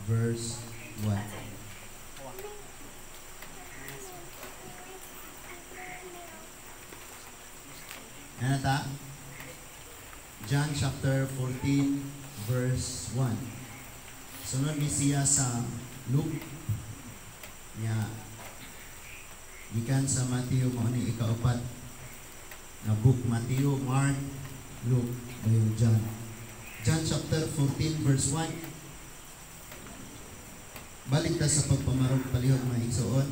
verse 1. Ano ta? John chapter 14 verse 1. Sunod ni siya sa Luke nya gikan sa Matthew, mao ni ikaupat nga book: Matthew, Mark, Luke, dayon John. John chapter 14 verse 1. Balik ta sa pagpamarog palihog, mga igsoon.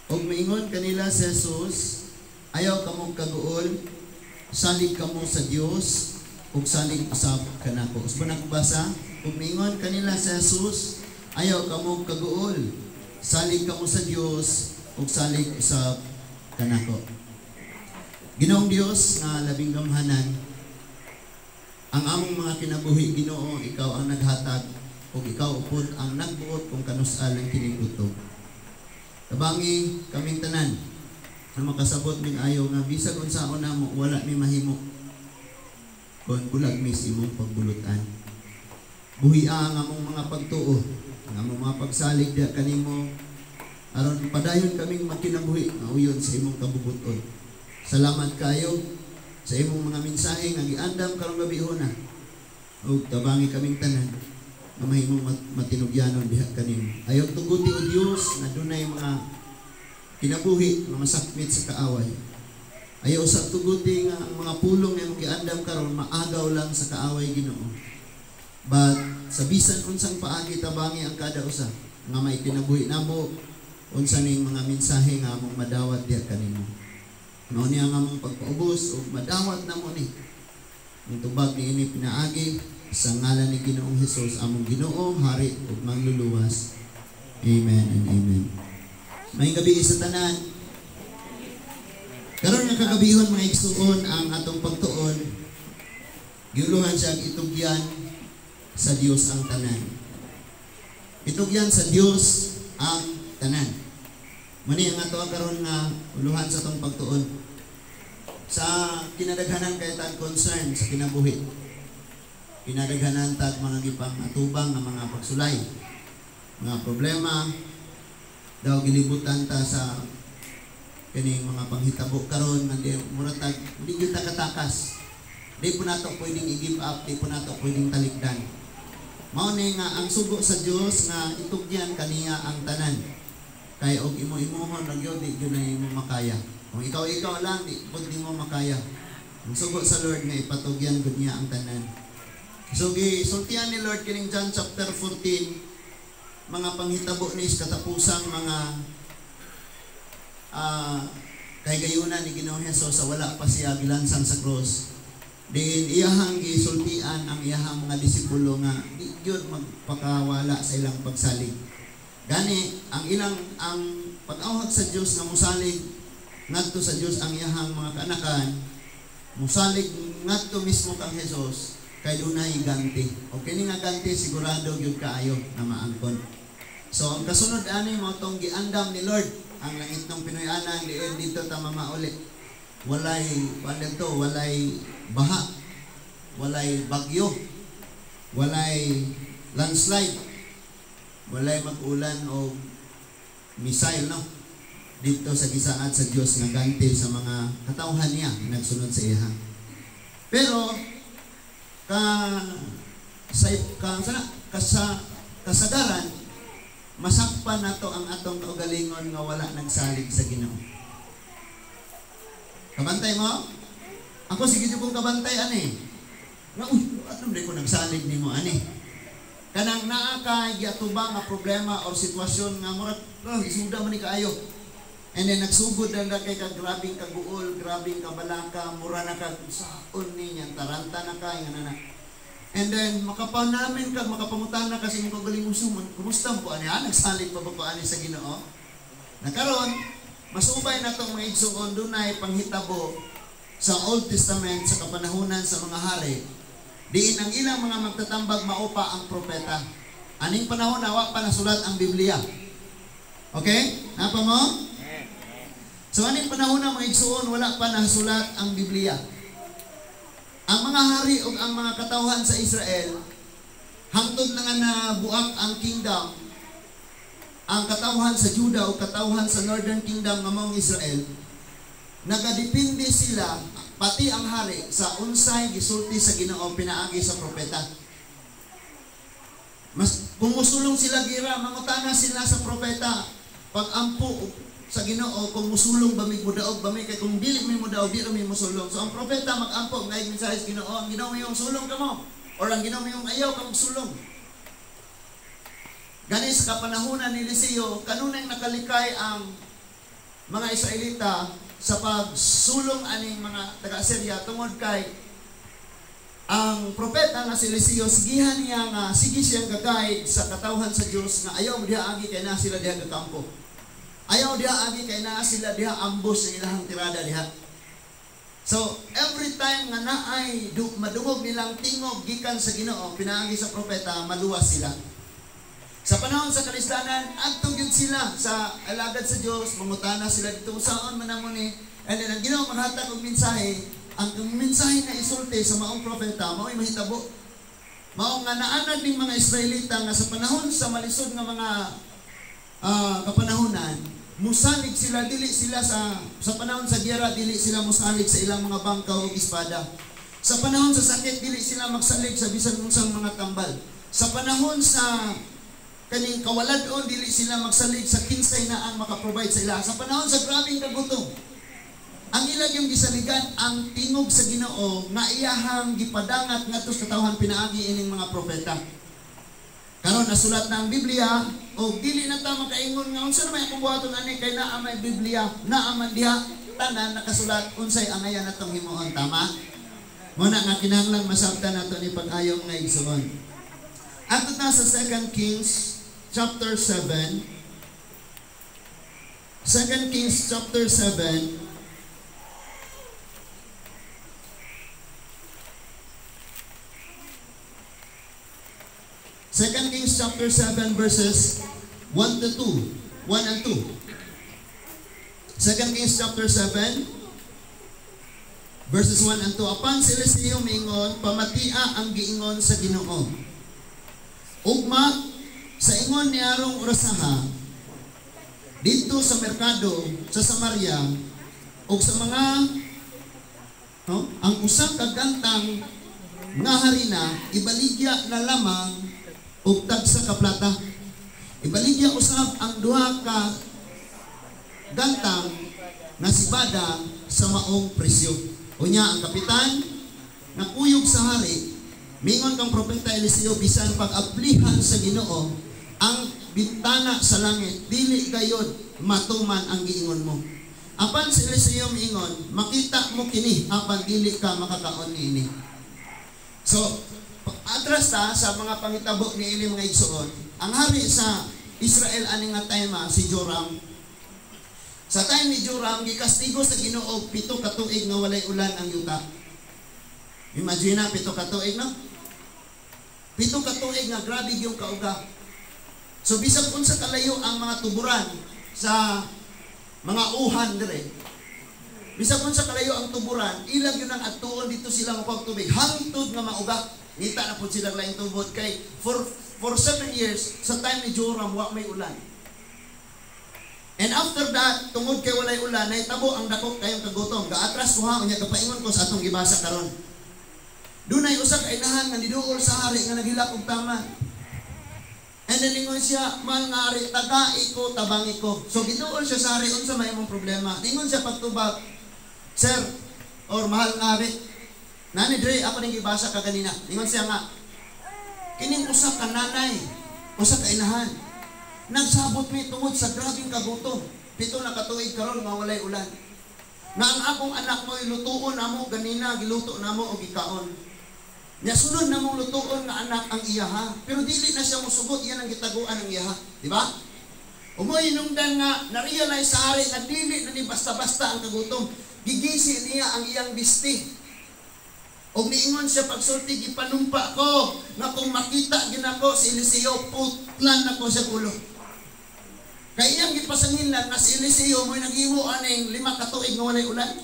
Og miingon kanila si Jesus, "Ayaw kamo kaguol, salig kamo sa Dios ug salig usab kanako." Usbon ako basa. Og miingon kanila si Jesus, "Ayaw kamo kaguol, salig kamo sa Dios ug salig usab kanako." Ginoong Dios nga labing gamhanan, ang among mga kinabuhi, Ginoo, ikaw ang naghatag ug ikaw upod ang nagbuot kung kanus-a lang kini kutob. Tabangi kaming tanan na makasabot ning ayo nga bisag unsaon namo, wala mi mahimo kon bulag mi sa imong pagbulutan. Buhia ang among mga pagtuo, ang among mga pagsalig diha kanimo aron padayon kaming magkinabuhi nga uyon sa imong kabubuton. Salamat kayo sa imong mga mensahe nga giandam karong gabihona ug tabangi kaming tanan nga mahimong matinugyanon diha kanimo. Ayaw tuguti, o Dios, nga dunay mga kinabuhi nga masakmit sa kaaway. Ayaw sa tuguti nga ang mga pulong nga imong giandam karon maagaw lang sa kaaway, Ginoo. But sa bisan unsang paagi, tabangi ang kada usa nga may kinabuhi namo unsa ning mga mensahe nga among madawat diha kanimo. Mao ni ang among pagpaubos ug madawat namo ni. Ang tubag niini pinaagi sa ngalan ni Ginoong Hesus, among Ginoo, Hari ug Mangluluwas. Amen and amen. Maayong gabii sa tanan. Karon nga kagabihon, mga igsuon, ang atong pagtuon giuluhan siya ang itugyan sa Dios ang tanan. Itugyan sa Dios ang tanan. Mani ang ato karon nga uluhan sa atong pagtuon. Sa kinadaghanan kay tag concern sa kinabuhi. Kinadaghanan tag mga gipang atubang nga mga pagsulay, mga problema, daw gilibutan ta sa kining mga panghitabo karon nga di mura tag di gyud ta katakas. Di po nato pwedeng i-give up, di po nato pwedeng talikdan. Mao ni nga ang sugo sa Dios nga itugyan kaniya ang tanan. Kay og imo-imuhon ra gyud, di gyud na imo makaya. Kung ikaw-ikaw lang, di pud nimo makaya. Ang sugo sa Lord nga ipatugyan gud niya ang tanan. So gisultian ni Lord kining John chapter 14, mga panghitabo ni sa katapusang mga kahigayunan ni Ginoong Hesus sa wala pa siya gilansang sa cross. Diin iyahang gisultian ang iyahang mga disipulo nga di gyud magpakawala sa ilang pagsalig. Gani ang ilang ang pag-awhag sa Dios nga mosalig ngadto sa Dios ang iyahang mga kaanakan, mosalig ngadto mismo kang Hesus kay dunay ganti. O kini nga ganti sigurado gyud kaayo na maangkon. So ang kasunod ani mao tong giandam ni Lord ang langit ng Pinoy-anan diin dito ta mamauli. Walay kuan dito, walay baha, walay bagyo, walay landslide, walay mag-ulan o missile, no, dito sa gisaad sa Dios nga ganti sa mga katawhan niya nga nagsunod sa iya. Pero ka sa ka sana kasa kasagaran masakpan nato ang atong kaugalingon nga wala nagsalig sa Ginoo. Kabantay mo? Ako sige jud kong kabantay ani. Nga uy, atom di ko nagsalig nimo ani. Kanang naa ka giatubang nga problema or sitwasyon nga murag oh, isuda man ni kaayo. And then nagsugod na kay ka grabing kaguol, grabing kabalaka, mura na ka saon niya, taranta na ka nga na. And then makapanamin ka, makapangutan na kasi imong kaugalingon, kumusta mo po ani? Ah, nagsalig pa ba ko ani sa Ginoo? Nakaron, masubay na tong mga igsuon, dunay panghitabo sa Old Testament sa kapanahunan sa mga hari. Diin ang ilang mga magtatambag maupa ang propeta. Aning panahon na wa pa nasulat ang Biblia. Okay? Napa mo? So aning panahon na, mga igsuon, wala pa nasulat ang Biblia. Ang mga hari ug ang mga katawhan sa Israel, hangtod na nga nabuak ang kingdom, ang katawhan sa Juda o katawhan sa Northern Kingdom nga maong Israel, nagadepende sila, pati ang hari, sa unsay gisulti sa Ginoo pinaagi sa propeta. Mas kung musulong sila gira, mangutana sila sa propeta, pag-ampo sa Ginoo kung musulong ba mi mudaog ba mi, kay kung dili mi mudaog di ra mi musulong. So ang propeta mag-ampo ngay mensahe sa Ginoo, ang Ginoo mayong sulong kamo or ang Ginoo mayong ayaw kamo sulong. Gani sa kapanahonan ni Eliseo, kanunay nakalikay ang mga Israelita sa pagsulong aning mga taga-Assyria tungod kay ang propeta nga si Eliseo sigihan niya nga sige siyang gagayad sa katawhan sa Dios nga ayaw diha agi kay naa sila diha gakampo. Ayaw diha agi kay naa sila diha ambos sa ilahang tirada diha. So every time nga naay madungog nilang tingog gikan sa Ginoo pinaagi sa propeta, maluwas sila. Sa panahon sa kalisdanan, adto gyud sila sa alagad sa Dios, mangutana sila dito usaon man namo ni. And then ang Ginoo maghatag og mensahe, ang mensahe na isulti sa maong propeta mao'y mahitabo. Mao nga naanad ning mga Israelita nga sa panahon sa malisod nga mga kapanahonan, musalig sila, dili sila sa panahon sa giyera, dili sila musalig sa ilang mga bangkaw ug espada. Sa panahon sa sakit, dili sila magsalig sa bisan unsang mga tambal. Sa panahon sa kaning kawalad-on, dili sila magsalig sa kinsay na ang makaprovide sa ila. Sa panahon sa grabeng kagutom, ang ilang yung gisaligan ang tingog sa Ginoo nga iyahang gipadangat ngadto sa katawhan pinaagi ining mga propeta. Karon nasulat na ang Biblia o dili na ta makaingon nga unsa na may akong buhaton ani kay naa may Biblia, naa man diha tanan nakasulat unsay angayan natong himuon, tama? Mo na nga kinahanglan masabtan nato ni pag-ayo mga igsoon. Adto na sa 2 Kings chapter 7. 2 Kings chapter 7. 2 Kings chapter 7 verses 1 to 2. 1 and 2. 2 Kings chapter 7 verses 1 and 2. Apan si Eliseo miingon, pamatia ang giingon sa Ginoo. Ugma sa ingon ni arong orasaha didto sa merkado sa Samaria ug sa mga no, ang usa ka gantang nga harina ibaligya na lamang og tagsa ka plata. Ibaligya usab ang duha ka gantang nga sibada sa maong presyo. Unya ang kapitan nakuyog sa hari, mingon kang propeta Eliseo, bisan pag-ablihan sa Ginoo ang bintana sa langit, dili gayod matuman ang giingon mo. Apan si Eliseo miingon, makita mo kini apan dili ka makakaon niini. So atras ta sa mga pangitabo ni ini mga igsoon, ang hari sa Israel ani nga time si Joram. Sa time ni Joram, gikastigo sa Ginoo 7 ka tuig nga walay ulan ang yuta. Imagine na 7 ka tuig, no? 7 ka tuig nga grabe yung kauga. So bisag unsa kalayo ang mga tuburan sa mga uhan dire. Bisag unsa kalayo ang tuburan, ilag yun ang adtuon dito sila makuha tubig hangtod nga mauga. Ngita na po sila laing tubod kay for 7 years sa time ni Joram wa may ulan. And after that, tungod kay walay ulan, nahitabo ang dako kayong kagutom. Gaatras ko ha, unya kapaingon ko sa atong gibasa karon. Dunay usa ka inahan nga niduol sa hari nga naghilak og tama. And then ningon siya, mahal nga hari, tagai ko, tabangi ko. So giduol siya sa hari, unsa may imong problema? Ningon siya pagtubag, sir, or mahal nga hari, nani dre, ako ning gibasa ka ganina. Ningon siya nga, kining usa ka nanay, usa ka inahan, nagsabot mi tungod sa grabeng kagutom. 7 na katuig karon nga walay ulan. Nga ang akong anak mo'y lutuon namo ganina, giluto namo og gikaon. Nya sunod namong lutuon nga anak ang iyaha, pero dili na siya mosugot, iyan ang gitaguan ang iyaha, di ba? Umoy nungdan nga na-realize sa hari nga dili na ni basta-basta ang kagutom. Gigisi niya ang iyang bisti. Og niingon siya pagsulti, gipanumpa ko nga kung makita ginako si Eliseo, putlan nako siya ulo. Kay iyang gipasanginlan nga si Eliseo mo'y naghimo aning 5 ka tuig nga walay ulan.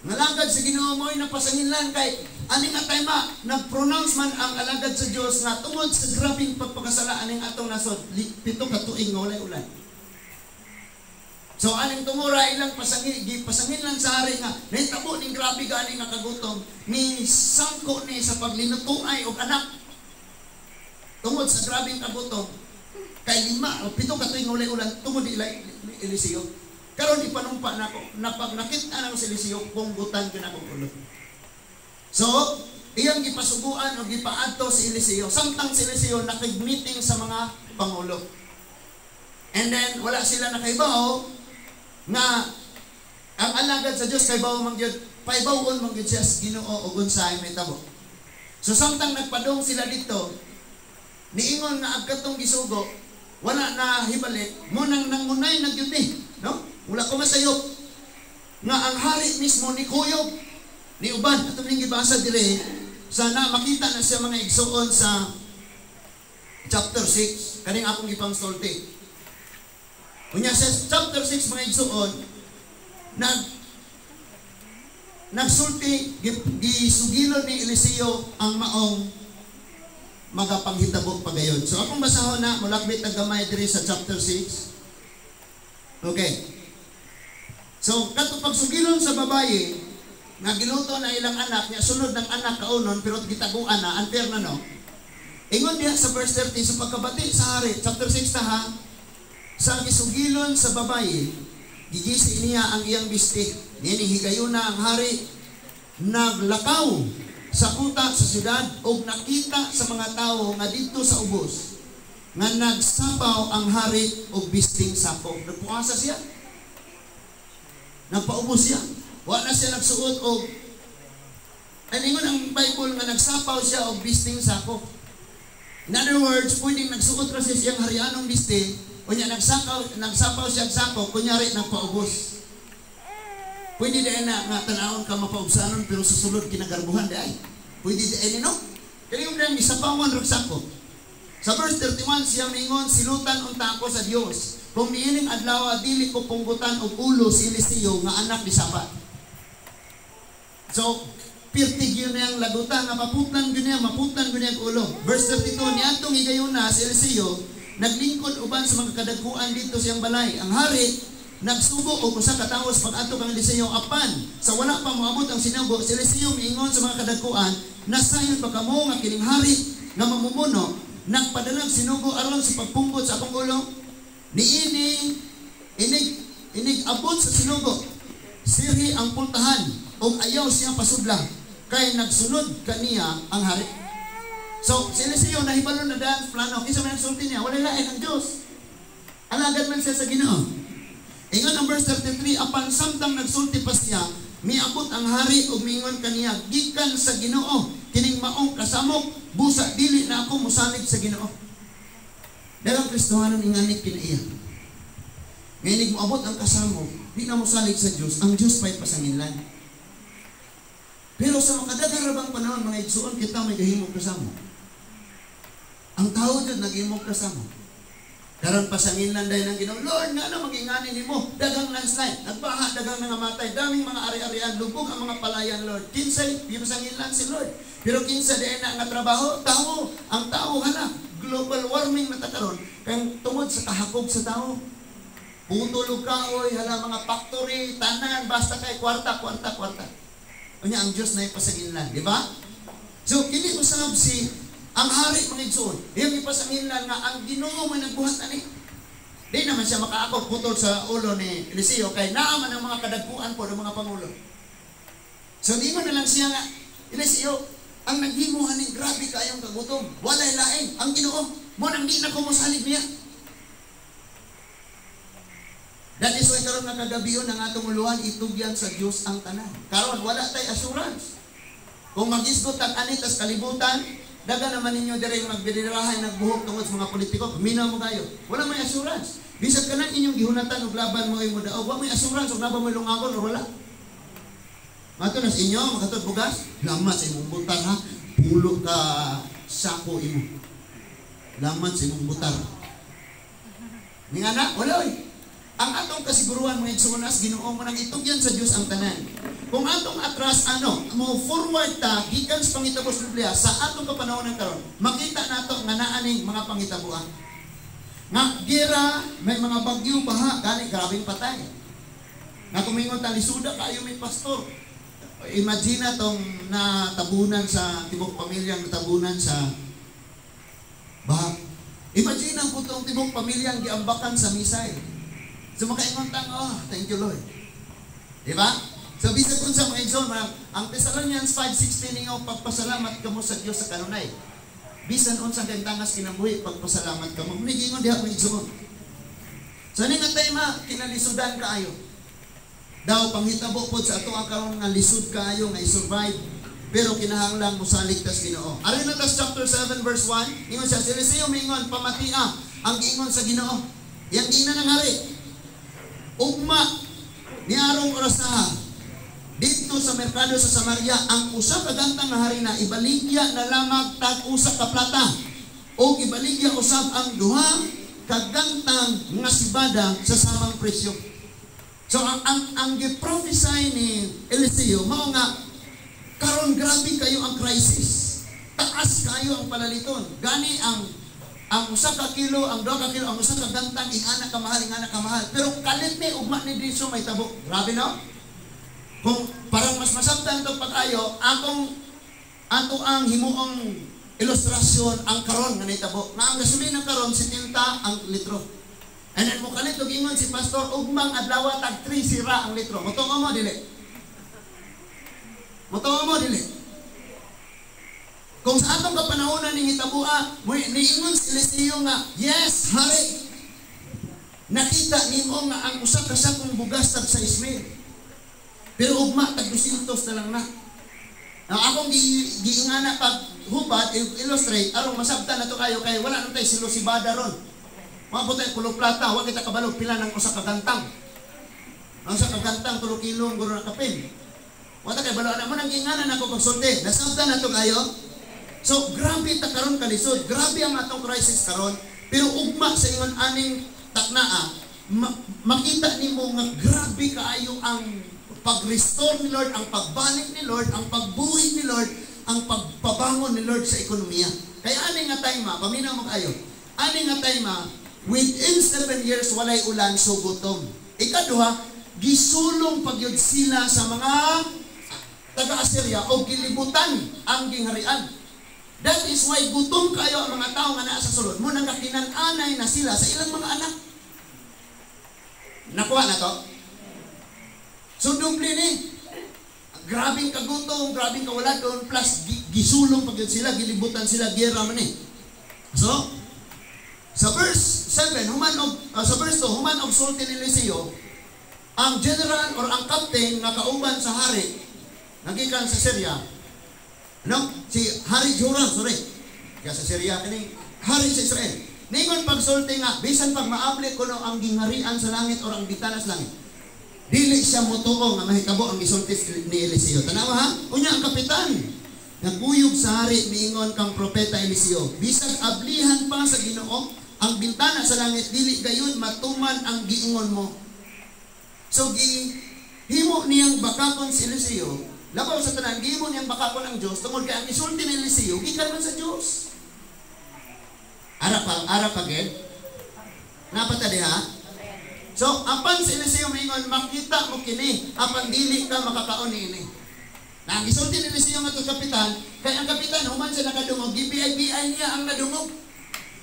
Nga alagad sa Ginoo mo'y napasanginlan kay ani nga time nag-pronounce man ang alagad sa Dios nga tungod sa grabeng pagpakasala aning atong nasod, 7 ka tuig nga walay ulan. So aning tungura ilang pasangil, gipasanginlan sa hari nga nahitabo ning grabe gani nga kagutom ni sangko ni sa paglinutuay og anak tungod sa grabeng kagutom kay 5 o 7 ka tuig nga walay ulan tungod ila Eliseo. Karon ipanumpa nako na pag nakita nako si Eliseo, punggutan ko na akong ulo. So, iyang gipasuguan o gipaadto si Eliseo. Samtang si Eliseo nakig-meeting sa mga pangulo. And then, wala sila nakaibaw nga ang alagad sa Dios kay bawo man gyud, paibawon man gyud siya sa Ginoo og unsay mahitabo. So samtang nagpadong sila dito, niingon nga ang katong gisugo wala na hibalik mo nang nangunay na gyud ni, no? Wala ko masayop nga ang hari mismo ni kuyog ni uban ato ning gibasa dire sana makita na siya, mga igsuon, sa chapter 6 kaning akong gipangsulti. Unya sa chapter 6, mga igsuon, nagsulti, gisugilon ni Eliseo ang maong magapanghitabo pagayon. So akong basahon na, mulakbit ang gamay diri sa chapter 6. Okay. So kato pagsugilon sa babaye nga giluto na ilang anak niya, sunod ng anak kaunon pero gitaguan na, unfair na, no. Ingon diha sa verse 30, sa pagkabati sa hari, chapter 6 ta ha, sa gisugilon sa babaye, gigisi niya ang iyang bisti. Niini higayuna ang hari naglakaw sa kuta sa syudad og nakita sa mga tawo nga didto sa ubos nga nagsapaw ang hari og bisting sako. Nagpuasa siya. Nagpaubos siya. Wa na siya nagsuot og. Aningon ang Bible nga nagsapaw siya og bisting sako. In other words, pwedeng nagsuot ra siya siyang harianong biste, unya nagsapaw siya og sako, kunyari nagpaubos. Pwede diay na nga tanawon ka mapaubsanon pero sa sulod kinagarbuhan diay. Pwede diay ni, no? Kaya yung dahil gisapawan rag sako. Sa verse 31 siya mingon, "Silutan unta ako sa Dios kung niining adlaw dili ko punggutan og ulo si Eliseo nga anak ni Sapat." So, pirtig yun niyang lagutan, nga maputlan yun niya, maputlan yun niya ang ulo. Verse 32, niadtong higayuna si Eliseo, naglingkod uban sa mga kadagkuan dito siyang balay. Ang hari nagsugo og usa ka tawo sa pag-adto kang Eliseo, apan sa wala pa moabot ang sinugo, si Eliseo miingon sa mga kadagkuan, "Nasayon pa kamo nga kining hari nga mamumuno nagpadalag sinugo aron sa pagpunggot sa akong ulo? Niini inig inig abot sa sinugo, sirhi ang pultahan ug ayaw siya pasudla kay nagsunod kaniya ang hari." So si Eliseo nahibalo na daan plano. Kinsa man nagsulti niya? Wala lain, ang Dios. Alagad man siya sa Ginoo. Ingon ang verse 33, apan samtang nagsulti pa siya, miabot ang hari ug miingon kaniya, "Gikan sa Ginoo kining maong kasamok, busa dili na ako mosalig sa Ginoo." Daghang Kristohanon inganik kinaiya. Ngayon moabot ang kasamok, di na mosalig sa Dios, ang Dios pa'y pasanginlan. Pero sa makadaghang rabang panahon, mga igsuon, kita may gahimong kasamok. Ang tao jud naghimong kasamok. Karon pasanginlan dahil ng Ginoo. "Lord, nga ano magingani nimo? Daghang landslide, nagbaha, daghang nangamatay, daming mga ari-arian, lubog ang mga palayan, Lord." Kinsay pasanginlan si Lord? Pero kinsa diay na nga trabaho? Tao. Ang tao hala, global warming na ta karon kay tungod sa kahakog sa tao. Putol og kahoy, hala, mga factory, tanan, basta kay kwarta, kwarta, kwarta. Unya ang Dios na ipasanginlan, di ba? So kini usab si ang hari, mga igsoon, iyang ipasanginlan nga ang Ginoo may nagbuhat ani. Di naman siya makaakog putol sa ulo ni Eliseo kay naa man ang mga kadagkuan po ng mga pangulo. So di mo na lang siya nga, "Eliseo, ang naghimo aning grabe kayong kagutom, walay lain, ang Ginoo, mo nang di na ko mosalig niya." That is why karon nga kagabion ang atong uluhan, itugyan sa Dios ang tanan. Karon wala tay assurance. Kung magisgot ang ani tas kalibutan, daga naman ninyo diri magbidirahay nagbuhok tungod sa mga politiko, minaw mo kayo. Wala may assurance. Bisag kanang inyong gihunatan og laban mo mo daog, wa may assurance og laban mo lungagon or wala. Mato na sa inyo, makatod bugas, lamat sa imong butar ha, pulo ka sako imo. Lamat sa imong butar. Ni nga na, wala oy. Ang atong kasiguruhan, mga igsoon, as Ginoo mo nang itugyan sa Dios ang tanan. Kung atong atras ano, mo forward ta gikan sa pangitabo sa Biblia sa atong kapanahon karon, makita nato nga naa ning mga pangitaboan. Nga gira, may mga bagyo, baha, gani grabeng patay. Nga kumingon ta, lisuda kaayo may pastor. Imagine na tong natabunan sa tibok pamilyang natabunan sa baha. Imagine ang putong tibok pamilyang giambakan sa missile. So makaingon tang, "Oh, thank you, Lord." Di ba? So bisag unsa, mga igsoon, ang Thessalonians 5:16 ingaw, "Pagpasalamat kamo sa Dios sa kanunay." Bisan unsang kahimtangas kinabuhi, pagpasalamat kamo. Muni diha, mga igsoon. So ani nga tema, kinalisudan kaayo. Daw panghitabo pod sa ato ang karon nga lisod kaayo nga i-survive, pero kinahanglan mosalig tas Ginoo. Ari na tas chapter 7 verse 1, ingon siya, si Eliseo mingon, "Pamatia ang giingon sa Ginoo." Yang giingnan ng hari. "Ugma ni arong orasaha dito sa merkado sa Samaria ang usa ka gantang nga harina, ibaligya na lamang tag usa ka plata o ibaligya usab ang duha ka gantang nga sibada sa samang presyo." So ang gi-prophesy ni Eliseo mao nga karon grabe kayo ang crisis. Taas kayo ang palaliton. Gani ang usa ka kilo, ang 2 ka kilo, ang usa ka gantang ingana ka mahal, ingana ka mahal. Pero kalit ni ugma ni dito may tabo. Grabe, no? Kung parang mas masabtan to pag-ayo, akong ato ang himuong ilustrasyon ang karon nga nitabo. Nga ang gasolina karon 70 ang litro. And then mo kalit og ingon si pastor, ugmang adlaw tag 3 sira ang litro. Motuo mo, dili? Motuo mo, dili? Kung sa atong kapanahonan ning hitabua, mo niingon si Eliseo nga, "Yes, hari. Nakita nimo nga ang usa ka sakong bugas tag 6,000. Pero ugma tag 200 na lang na." Ang akong giingana pag hubad, illustrate, aron masabtan na to kayo kay wala na tayo silo sibada ron. Mga po tayo kulo plata, wa kita kabalo pila ng usa ka gantang. Ang usa ka gantang 3 kilo ang guro na kapin. Wa ta kay balo ana mo nang giingana nako pagsulti. Nasabtan na to kayo. So grabe ta karon kalisod, grabe ang atong crisis karon, pero ugma sa ingon aning taknaa, makita nimo nga grabe kaayo ang pag-restore ni Lord, ang pagbalik ni Lord, ang pagbuhi ni Lord, ang pagpabangon ni Lord sa ekonomiya. Kaya ani nga time, ha, paminaw mo kayo, ani nga time, ha, within 7 years walay ulan, so gutom. Ikaduha, gisulong pagyud sila sa mga taga-Assyria o gilibutan ang gingharian. That is why gutom kayo ang mga tao nga naa sa sulod. Mo nang kakinan-anay na sila sa ilang mga anak. Nakuha na to? So doble ni. Grabing kagutom, grabing kawaladon, plus gisulong pag sila, gilibutan sila, giyera man eh. So, sa verse 7, human og, sa verse 2, human og sulti ni Eliseo, ang general or ang captain nga kauban sa hari, nagikan sa Syria, no? Si Hari Joram, sorry. Kaya sa Syria kini hari sa Israel. Ningon pagsulti nga bisan pag maabli kuno ang gingharian sa langit or ang bintana sa langit, dili siya motuo nga mahitabo ang gisulti ni Eliseo. Tanawa ha? Unya ang kapitan nagkuyog sa hari miingon kang propeta Eliseo, "Bisag ablihan pa sa Ginoo ang bintana sa langit, dili gayon matuman ang giingon mo." So gi himo niyang bakakon si Eliseo. Labaw sa tanan, gihimo niyang bakakon ang Dios tungod kay ang gisulti ni Eliseo gikan man sa Dios. Ara pa gid. Napata diha? So, apan si Eliseo mingon, "Makita mo kini, apan dili ka makakaon niini." Na ang gisulti ni Eliseo nga kapitan, kay ang kapitan human siya nakadungog, gibiay-biay niya ang nadungog.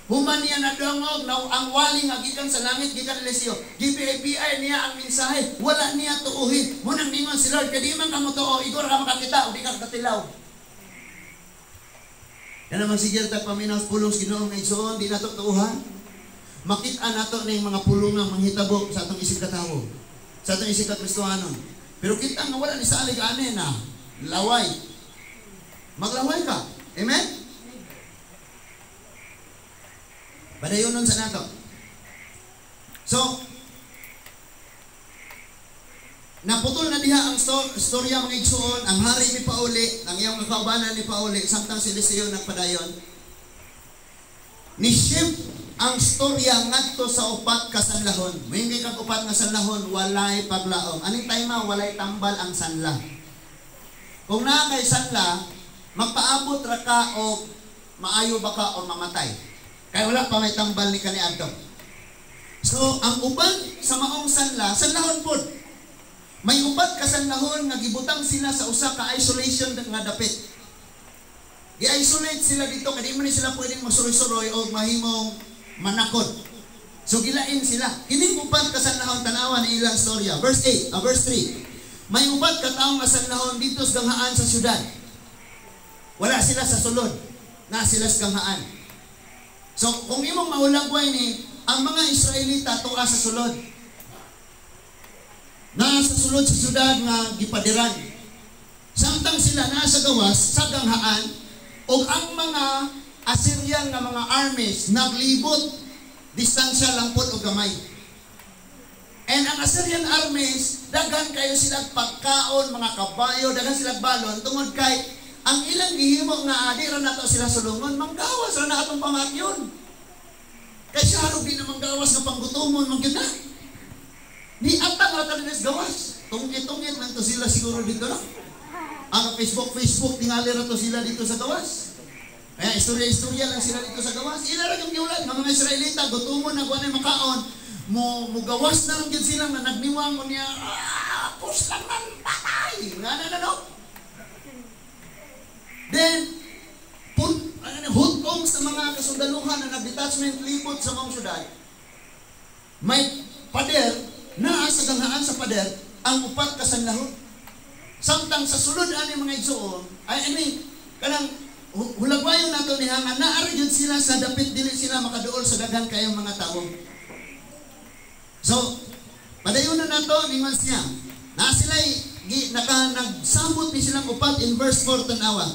Human niya nadungog na ang wali nga gikan sa langit gikan ni Eliseo, gibiay-biay niya ang mensahe, wala niya tuuhin. Munang ningon si Lord, kay di man ka mo tuo, igor ka makakita o di ka katilaw. Yan naman sige tag paminaw sa pulong sa Ginoo nga igsoon, di nato tuuhan. Makita nato ning mga pulungang manghitabo sa atong isip katawo, sa atong isip ka Kristohanon. Pero kita nga wala ni salig ani na laway. Maglaway ka. Amen? Padayonon sa nato. So, naputol na diha ang storya, mga igsoon, ang hari ni pauli, ang iyang kakaubanan ni pauli, samtang si Eliseo nagpadayon. Ni ship Ang storya ngadto sa upat ka sanlahon. Moingon kag upat nga sanlahon, walay paglaom. Aning time walay tambal ang sanla. Kung naa kay sanla, magpaabot ra ka og maayo ba ka o mamatay. Kay wala pa may tambal ni kaniadto. So, ang uban sa maong sanla, sanlahon pod. May upat ka sanlahon nga gibutang sila sa usa ka isolation nga dapit. Gi-isolate sila dito kay di man ni sila pwedeng magsuroy-suroy o mahimong manakod. So gilain sila. Kining upat ka sanlahon, tanawa ni ilang storya. Verse 8, verse 3. May upat ka tawo nga sanlahon dito sa ganghaan sa syudad. Wala sila sa sulod. Na sila sa ganghaan. So kung imong mahulagway ni ang mga Israelita tuwa sa sulod. Na sa sulod sa syudad nga gipadiran. Samtang sila nasa gawas sa ganghaan ug ang mga Assyrian nga mga armies naglibot, distansya lang pod og gamay. And ang Assyrian armies, daghan kayo sila pagkaon, mga kabayo, daghan sila balon tungod kay ang ilang gihimo nga di ra nato sila sulungon, manggawas ra na atong pamatyon. Kay siya di na manggawas nga panggutomon man gyud na. Ni atang ra ta gawas. Tungit-tungit lang to sila siguro dito, no? Ang Facebook, Facebook, tingali ra to sila dito sa gawas. Kaya istorya-istorya lang sila dito sa gawas. Ila ra yung giulan nga mga Israelita, gutomon na kuan makaon. Mo mugawas na lang gyud sila nga nagniwang unya, ah, pus lang man patay. Nga na na no. Then pun ano, hutong sa mga kasundaluhan na nag-detachment libot sa mga syudad. May pader, naa sa ganghaan sa pader ang upat ka sanlahon. Samtang sa sulod ani mga igsoon, ay I mean, kanang hulagwayon nato niya nga naa ra gyud sila sa dapit, dili sila makaduol sa daghan kayong mga tawo. So, padayon na nato ningon siya. Na sila gi, naka nagsabot ni silang upat in verse 4, tanawa.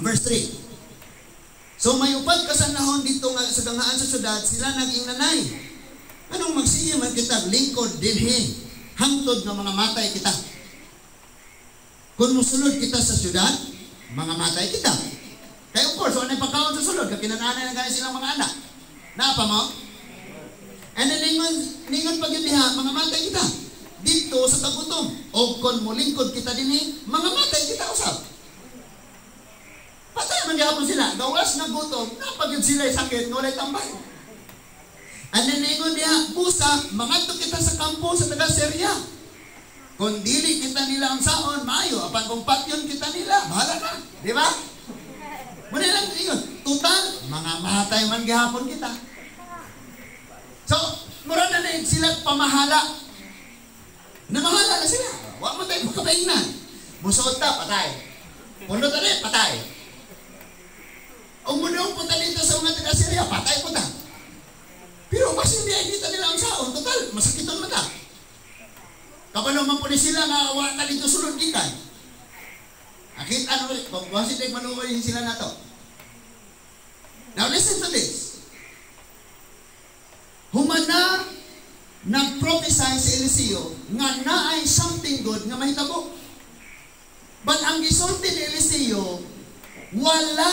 Verse 3. So may upat ka sanlahon dito nga sa ganghaan sa syudad, sila nag-ingnanay. Anong magsige man kita lingkod dinhi hangtod nga mga matay kita. Kung musulod kita sa syudad, mga matay kita. Kaya of course, wala pagkaon sa sulod, kakinananay na gani silang mga anak. Naa pa mo? And then ningon, ningon pag yun diha, mga matay kita. Dito sa tagutom. O kung mulingkod kita dinhi, mga matay kita usab. Patay man gihapon sila. Gawas na gutom, napag yun sila sakit, nga walay tambal. And then ningon diha, busa, mangadto kita sa kampo sa taga Syria. Kung dili kita nila ang saon, maayo. Apan kung patyon kita nila, bahala na. Di ba? Muna lang ingon, total, mga matay man gihapon kita. So, mura na na sila pamahala. Namahala na sila. Wa mo tayo pagkapaingnan. Musuot ta, patay. Puno ta rin, patay. O munong punta dito sa mga taga-Syria, patay po ta. Pero mas hindi ay kita nila ang saon, total, masakiton man ta. Kabalo man po ni sila nga wa ta dito sulod gikan. Akit ano, pagwasit ay manuoy sila nato. Now listen to this. Humana nag-prophesy si Eliseo nga naay something good nga mahitabo. But ang gisulti ni Eliseo, wala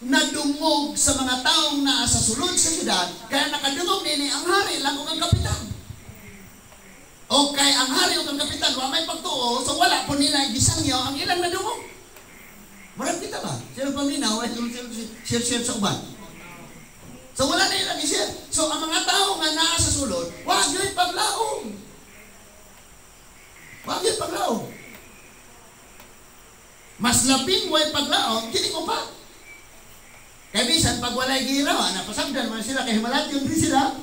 nadungog sa mga taong naa sa sulod sa syudad, kaya nakadungog nini ang hari lang ug ang kapitan. O kay ang hari ug ang kapitan wa may pagtuo, so wala po nila gisangyo ang ilang nadungog. Murag kita ba? Sila paminaw, ay share share sa uban. So wala na ilang i-share. So ang mga tao nga naa sa sulod, wa gyud paglaom. Wa gyud paglaom. Mas labing way paglaom kini ko pa. Kaya bisan pag walay gira, napasagdan man sila, kay himalatyon din sila.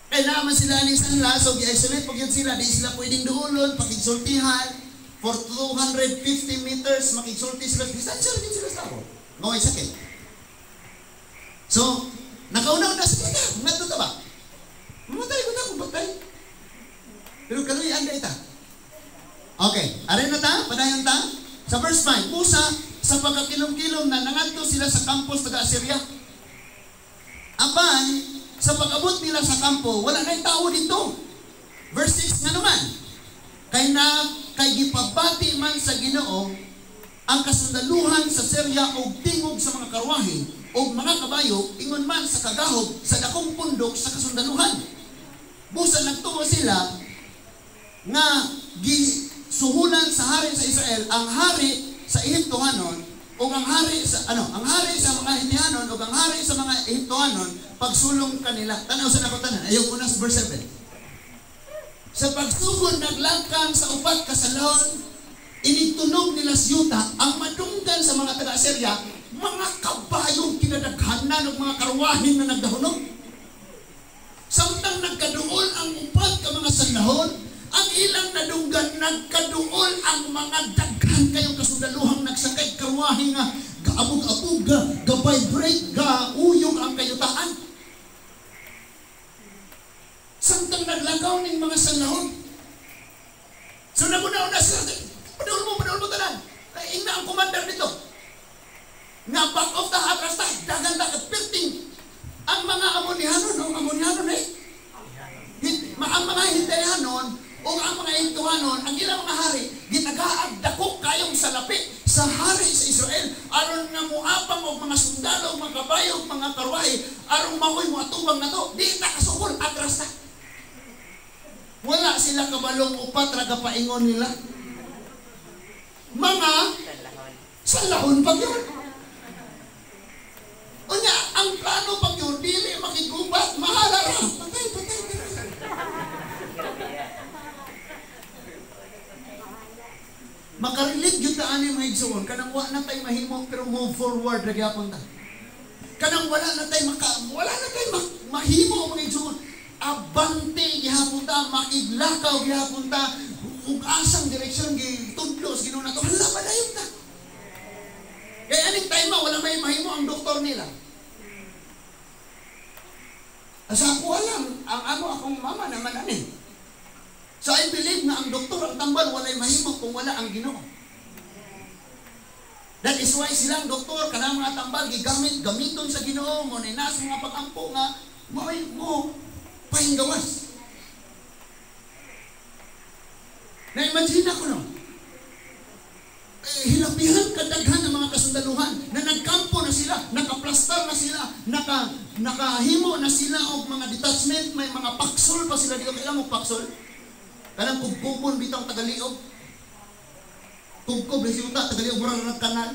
Kaya naman sila ni sanla, so gi-isolate pag yun sila, di sila pwedeng duulon, pakigsultihan. For 250 meters, makigsulti sila, distansya rin sila sa tao. Ngaway sakit. So, nakauna-una sa kita, ngadto ta ba? Mamatay ko na kung patay. Pero kaluyan na ita. Okay, arin na ta, padayon ta. Sa verse 5, busa, sa pagkakilom-kilom na nangadto sila sa kampos taga Assyria. Apan, sa pag-abot nila sa kampo, wala na'y tao dito. Verse 6 nga naman, kay gipabati man sa Ginoo ang kasundaluhan sa Syria og tingog sa mga karwahe ug mga kabayo ingon man sa kagahog sa dakong pundok sa kasundaluhan. Busa nagtuo sila nga gisuhulan sa hari sa Israel ang hari sa Ehiptohanon o ang hari sa ano, ang hari sa mga Hitihanon o ang hari sa mga Ehiptohanon pagsulong kanila. Tanaw sa nako tanan. Ayaw ko na sa verse 7. Sa pagsugod naglangkang sa upat ka salon, inigtunog nila siyuta ang madunggan sa mga taga-Assyria, mga kabayong kinadaghanan og mga karwahin na nagdahunog. Samtang nagkaduol ang upat ka mga sandahon, ang ilang nadunggan nagkaduol ang mga daghan kayong kasundaluhang nagsakay karwahe nga gaabog-abog, ga-vibrate, ga-uyog ang kayutaan. Samtang naglakaw ning mga sandahon. So naguna-una sila, padul mo tanan. Ay, ingna ang commander nito. Nga back off ta, atras ta, dagan ta, perting. Ang mga Amonihanon, no? Amonihanon eh. Ang mga Hitihanon, o ang mga Ehiptohanon, ang ilang mga hari, gitagaag dako kayong salapi sa hari sa Israel, aron nga muapang og mga sundalo, mga kabayo, mga karwahe, aron maoy moatubang nato, di ta kasukol, atras ta. Wala sila kabalong upat ra gapaingon nila. Mga salahon pag yun. Unya, ang plano pag yun, dili makigubat, mahala ra. Patay, patay, patay. Makarelate gyud ta ani mga igsoon, kanang wa na tay mahimo pero move forward ra gyapon ta. Kanang wala na tay wala na tay mahimo mga igsoon. Abante gihapon ta, makiglakaw gihapon ta, ug asang direksyon gitudlo sa Ginoo nato, hala padayon ta. Kaya aning time wala may mahimo ang doktor nila. Sa ako alam, ang amo akong mama naman ani. So I believe na ang doktor, ang tambal, walay mahimo kung wala ang Ginoo. That is why silang doktor, kanang mga tambal, gigamit, gamiton sa Ginoo, mo ni nas mga pag-ampo nga, mo pahinggawas. Na-imagine ako no? Hilabihan kadaghan ng mga kasundaluhan na nagkampo na sila, nakaplastar na sila, nakahimo na sila og mga detachment, may mga paksol pa sila dito. Kailan mo paksol? Kanang kubkubon bitong tagaliog. Kubkob resulta tagaliog murag ng kanal.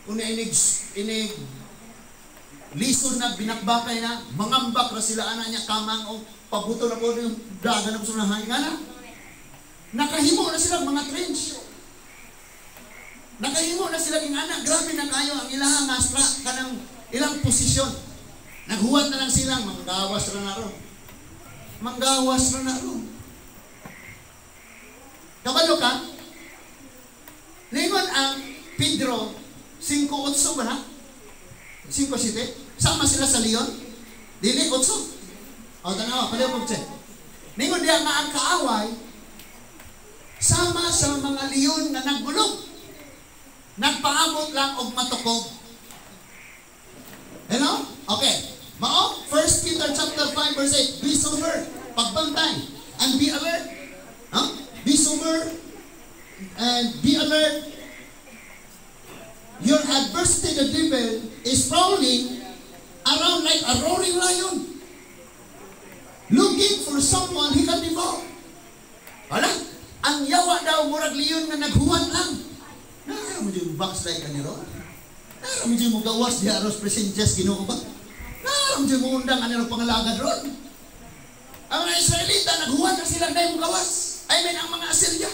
Una inig lisod na binakbakay na mangambak ra sila ana niya kamang o pabuto na po yung dagan na po sa nga na. Nakahimo na sila mga trench. Nakahimo na sila ng anak. Grabe na kayo ang ilahang astra kanang ilang posisyon. Naghuwat na lang silang manggawas ra na ron. Manggawas ra na ron. Kabalo ka? Lingon ang Pedro 5:8 ba na? 5:7? Sama sila sa Leon? Dili 8. O tanawa, paliw kong check. Lingon diya nga ang kaaway sama sa mga leon na naggulog. Nagpaabot lang og matukog. Hello? Okay. Mao, 1 Peter chapter 5 verse 8, be sober, pagbantay, and be alert. Huh? Be sober and be alert. Your adversary, the devil, is prowling around like a roaring lion, looking for someone he can devour. Wala? Ang yawa daw, murag leon nga naghuwat lang. Nara mo dyan backslide ka ni ron? Nara mo dyan mo gawas di aros presentes Ginoo ba? Nara mo dyan mo undang anero pangalagad ron? Ang mga Israelita, naghuwat na silang dahil mo gawas. I mean, ang mga Assyria.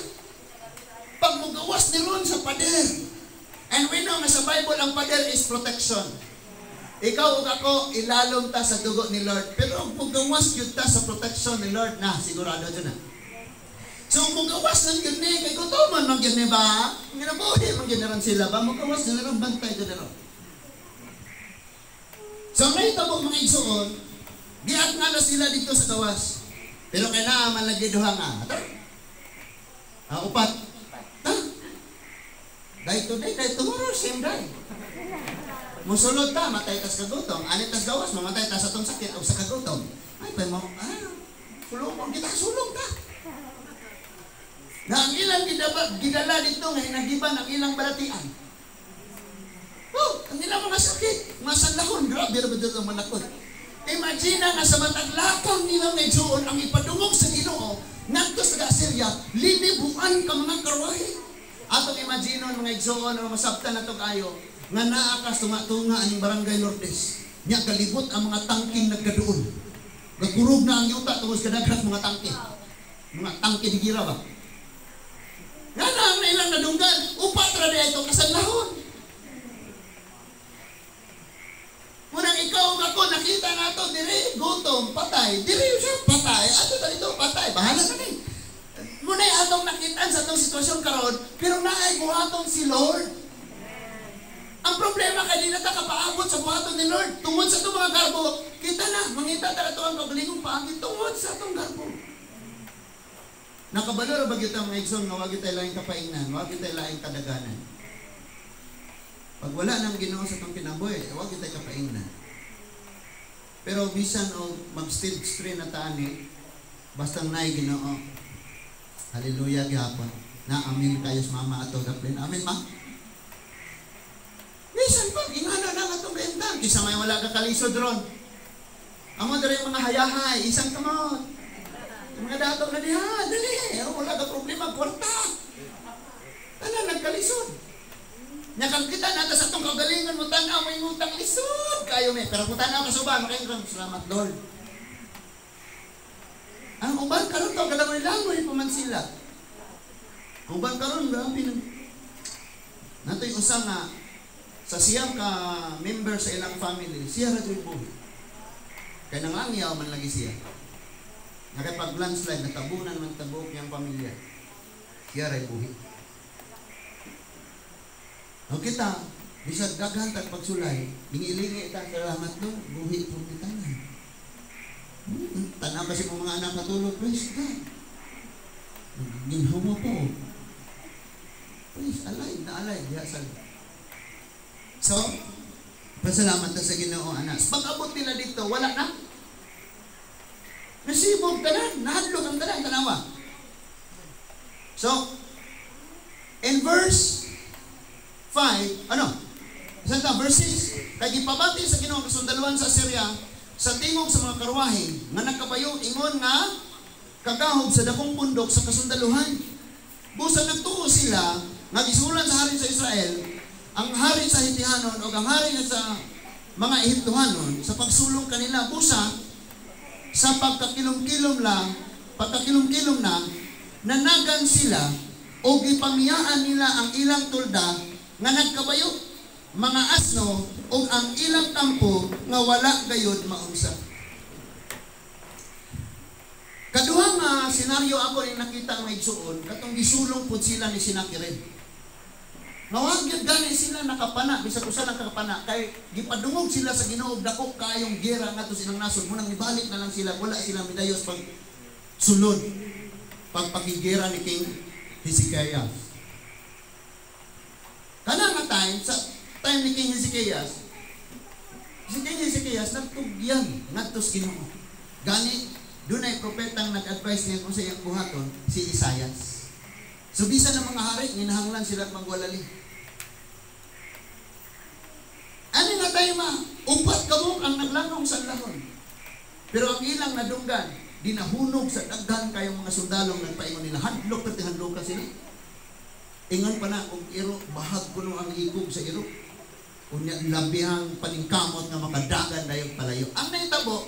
Pag mo gawas ni ron sa pader. And we know nga sa Bible, ang pader is protection. Ikaw ug ako, ilalom ta sa dugo ni Lord. Pero kung gawas yun ta sa protection ni Lord, na, sigurado dyan na. So, mugawas ng yun eh, kay gutoman man yun eh ba? Nginabuhi man yun rin sila ba? Mugawas na rin, bantay yun rin. So, ngayon tabo mga igsoon, giat nga na sila dito sa gawas. Pero kailangan man lagi duha nga. Ah, upat. Ha? Die today, die tomorrow, same day. Musulod ta, matay tas kagutom. Anit tas gawas, mamatay tas atong sakit o sa kagutom. Ay, pa mo, sulong, kita sulong ta. Na ang ilang gidala dito nga hinagiban ang ilang balatian. Oh, Ang ilang mga sakit, mga sanlahon, grabe ra ba dito ang manakot. Imagine nga sa matag lakang nila mga igsuon ang ipadungog sa Ginoo ngadto sa Assyria, linibuan ka mga karwahe. Atong imaginon, mga igsuon, nga masabtan nato kayo nga naa ka tunga-tunga aning Barangay Lourdes. Nya galibot ang mga tangking nagkaduol. Nagkurog na ang yuta tungod sa kadaghan mga tangke. Mga tangke di gira ba? Nga na ang ilang nadunggan, upat ra di ito kasanlahon. Munang ikaw ug ako nakita nato diri gutom, patay, diri siya patay, ato ta dito patay, bahala na ni. Muna'y atong nakitaan sa atong sitwasyon karon, pero naay buhaton si Lord. Ang problema kay di na ta kapaabot sa buhaton ni Lord. Tungod sa atong mga garbo, kita na, mangita ta ato ang kagalingong paagi tungod sa atong garbo. Nakabalo ra ba gyud ang mga igsoon nga wa gyud tay laing kapaingnan, wa gyud tay laing kadaganan? Pag wala nang Ginoo sa atong kinabuhi, wa gyud tay kapaingnan. Pero bisan og mag stage 3 na taani, basta naay Ginoo. Hallelujah gihapon. Na amin kayo sa mama ato daplin. Amin ma. Bisan pag ingana na ang atong kahimtang, kisa may wala ka kalisod ron. Amo diri mga hayahay, isang kamot. Mga dato na diha, dali, wala ka problema, kwarta. Tanan nagkalisod. Nya kang kita nata sa atong kaugalingon mo tan-aw may ngutang lisod kayo me, pero kung tan-aw ka suba makaingon, salamat Lord. Ang uban karon to galangoy-langoy pa man sila. Ang uban karon grabe nang natoy usa nga sa siyang ka member sa ilang family, siya ra jud buhi. Kay nangangyaw man lagi siya. Nakapag landslide, natabunan man tabok niyang pamilya. Siya ray buhi. O kita, bisag daghan tag pagsulay, lingi-lingi ta, salamat no, buhi po kita na. Tanaw kasi mong mga anak natulog, praise God. Ginhawa po. Praise, alive na alive. Diha sa. So, pasalamat ta sa Ginoo, anak. Pag-abot nila dito, wala na. Nasibog tanan, nahadlok ang tanan, tanawa. So, in verse 5, ano? Saan ta? Verse 6. Kay gipabati sa Ginoo ang kasundaluhan sa Assyria sa tingog sa mga karwahe nga nagkabayo ingon nga kagahog sa dakong pundok sa kasundaluhan. Busa nagtuo sila nga gisulan sa hari sa Israel, ang hari sa Hitihanon o ang hari sa mga Ehiptohanon sa pagsulong kanila. Busa sa pagkakilom-kilom na, nanagan sila o gipamiyaan nila ang ilang tulda nga nagkabayo, mga asno o ang ilang kampo nga wala gayod maunsa. Kaduha nga senaryo ako ning nakita nga igsuon, katong gisulong pud sila ni Sennacherib. Nga wa gyud gani sila nakapana, bisag usa lang kakapana, kay gipadungog sila sa Ginoo dako kaayong gera ngadto sa ilang nasod. Munang nibalik na lang sila, wala sila midayos pag sulod pagpakigera ni King Hezekiah. Kana nga time, sa time ni King Hezekiah, si King Hezekiah nagtugyan ngadto sa Ginoo. Gani dunay propetang nag-advise niya kung sa iyang buhaton, si Isaias. So bisan ng mga hari, nginahanglan sila magwalali. Ano nga tayo ma? Upat kabuk ang naglanong sa lahon. Pero ang ilang nadunggan, dinahunog sa daghan kayong mga sundalong nagpaingon nila. Hadlok, pati hadlok ka sila. Ingon pa na, kung iro, bahag kuno ang ikog sa iro. Unya, labihang paningkamot nga makadagan dayong palayo. Ang nahitabo,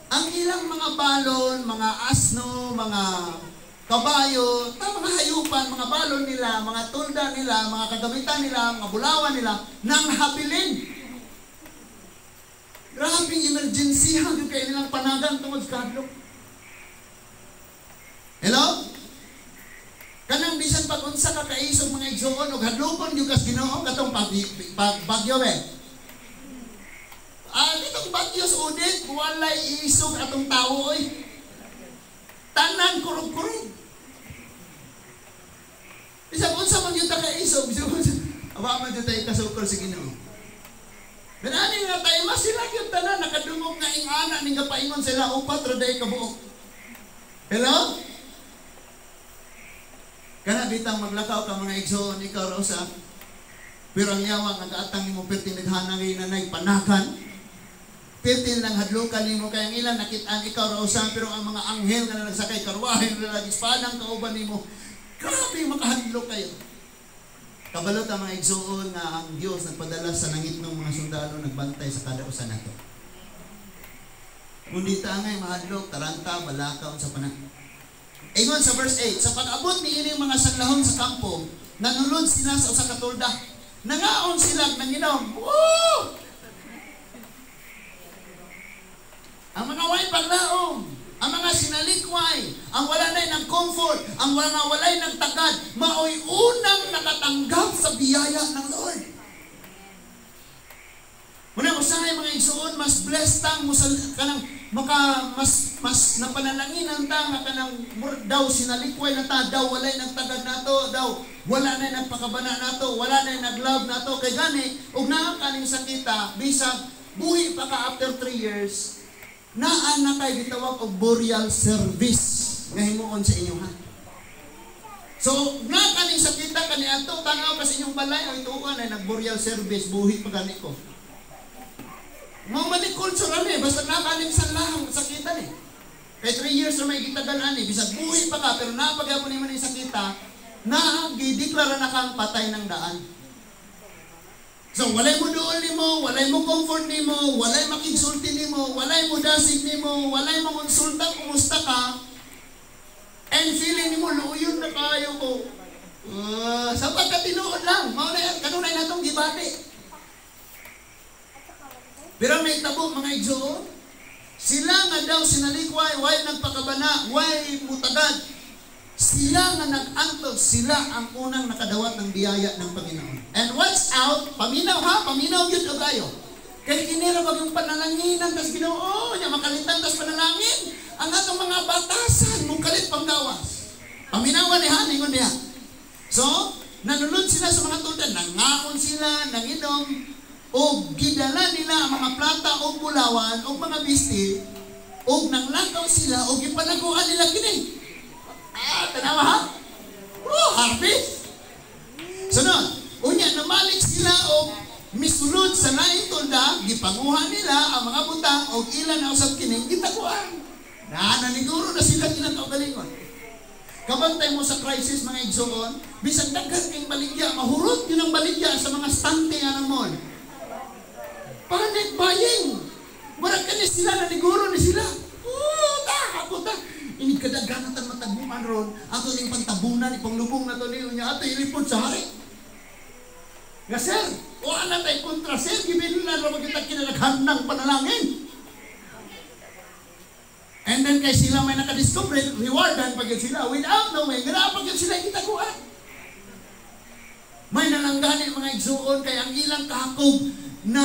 ang ilang mga balon, mga asno, mga kabayo, mga hayupan, mga balon nila, mga tulda nila, mga kagamitan nila, mga bulawan nila, nang habilin. Grabing emergency hanggang kayo nilang panagan tungod sa kadlok. Hello? Kanang bisan pag unsa ka kaisog mga igsoon og hadlokon gyud kas Ginoo katong bagyo be. Ah, katong bagyo sa Udit, walay isog atong tawo oy. Tanan kurog-kurog. Bisan unsa man gyud ta kaisog, bisan unsa aba man gyud tayo kasukol sa Ginoo. Pero ani nga tayo mas sila gyud tanan nakadungog nga ing-ana ning gapaingon sila upat ra day kabuok. Hello? Kana bitang maglakaw ka mga igsoon, ikaw ra usa. Pero ang yawa nga gaatang nimo perti naghanang nanay panakan. Perti lang hadlukan nimo kay ang ilang nakit-an ikaw ra usa, pero ang mga anghel nga nagsakay karwahe nga lagi espadang kauban nimo. Grabe makahadlok kayo. Kabalo ta, mga igsuon, nga ang Dios nagpadala sa langit ng mga sundalo nagbantay sa kada usa nato. Kung di ta angay mahadlok, taranta, balaka, unsa pa na. Ingon sa verse 8, sa pag-abot ni ining mga sanlahon sa kampo, nanulod sila sa usa ka tolda. Nangaon sila nanginom. Woo! Ang mga way paglaom, ang mga sinalikway, ang wala na'y nag-comfort, ang mga walay nagtagad, maoy unang nakatanggap sa biyaya ng Lord. Muna usahay, mga igsuon, mas blessed tang musal kanang maka mas mas napanalanginan ta nga kanang daw sinalikway na ta, daw walay nagtagad nato, daw wala na nagpakabana nato, wala na naglove nato, kay gani og naa kaning sakita, bisag buhi pa ka after 3 years, naa na kay gitawag og burial service nga himuon sa inyo ha. So, nga kaning sakita kaniadto, tanaw ka sa inyong balay, ang ituan ay nagburial service, buhi pa gani ko. Mao man ni culture ani, basta nakaning sanlahang sakita ni. Kay 3 years na may gitagal ani, bisag buhi pa ka pero napagyapon nimo ni sakita, na gideklara na kang patay ng daan. So walay mo duol nimo, walay mo comfort nimo, walay makigsulti nimo, walay mo dasig nimo, walay mo konsulta kumusta ka. And feeling nimo luoyon na kayo ko. Sa pagkatinuod lang, mao na yan, kanunay natong gibati. Pero may tabo, mga igsoon, sila nga daw sinalikway, way nagpakabana, way mutagad. Sila nga nag-antos, sila ang unang nakadawat ng biyaya ng Panginoon. And watch out, paminaw ha, paminaw yun o kayo. Kaya kinira wag yung panalanginan, tas Ginoo, nya makalitan tas panalangin. Ang atong mga batasan, mukalit panggawas. Paminawan ni ha, ningon niya. So, nanulod sila sa mga tulda, nangaon sila, nanginom, o gidala nila ang mga plata o bulawan o mga bisti o nanglakaw sila o gipanaguan nila kini. Ah, tanawa ha? Oh, harvest! Sunod, unya, namalik sila o misulod sa laing tulda, gipanguha nila ang mga butang o ilan na usap kining gitaguan. Na, naniguro na sila kinakaugalingon. Kabantay mo sa crisis, mga igsoon, bisag daghan kayong baligya, mahurot yun ang baligya sa mga stante nga ng mall. Panic buying! Murag kani sila, naniguro ni sila. Puta! Puta! Inig kadaghanan tan mataguman ron, ato ning pantabunan, ipanglubong na to niyo niya, ato ilipod sa hari. Nga sir, wala na tayo kontra sir, gibilin na rin kita kinalaghan ng panalangin. And then kay sila may nakadiscover, rewardan pag sila, without knowing, pag sila gitaguan. May nalanggani mga igsuon kay ang ilang kahakog na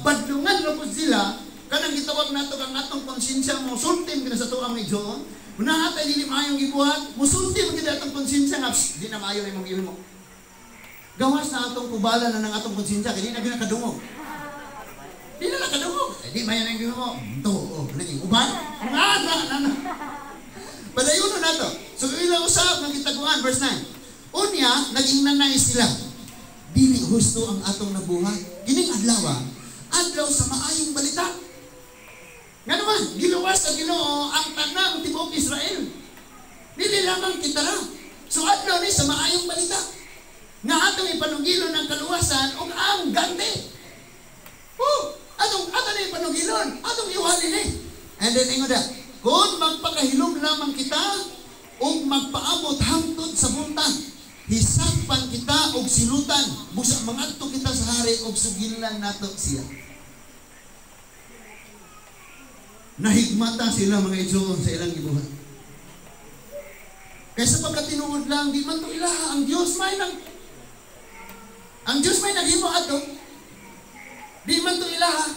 badlungan ra pud sila, kanang gitawag nato ang atong konsensya mo sultim kina sa tuang igsuon. Una atay dili maayong gibuhat, musulti man gid atong konsensya nga di na maayo imong gihimo. Gawas na atong kubala na ng atong konsensya kay di na gyud nakadungog. Di na nakadungog. Eh, di maayo na gihimo. To, oh, naging uban. Nga na na. Padayon na nato. So ilang usab nga gitaguan verse 9. Unya naging nanay sila. Dili husto ang atong nabuhat. Kining adlaw, adlaw sa maayong balita. Nga naman, giluwas sa Ginoo ang tanang tibuok Israel. Dili lamang kita ra. So adlaw ni sa maayong balita. Nga atong ipanugilon ang kaluwasan ug ang ganti. Oh, atong ato ni ipanugilon, atong iwali ni. And then ingon da, kung magpakahilom lamang kita ug magpaabot hangtod sa buntag, hisakpan kita og silutan, busa mangadto kita sa hari og sugilan nato siya. Nahigmata sila mga igsoon sa ilang gibuhat. Kaysa pagkatinuod lang, di man to ilaha, ang Dios may nang ang Dios may naghimo ato. Di man to ilaha.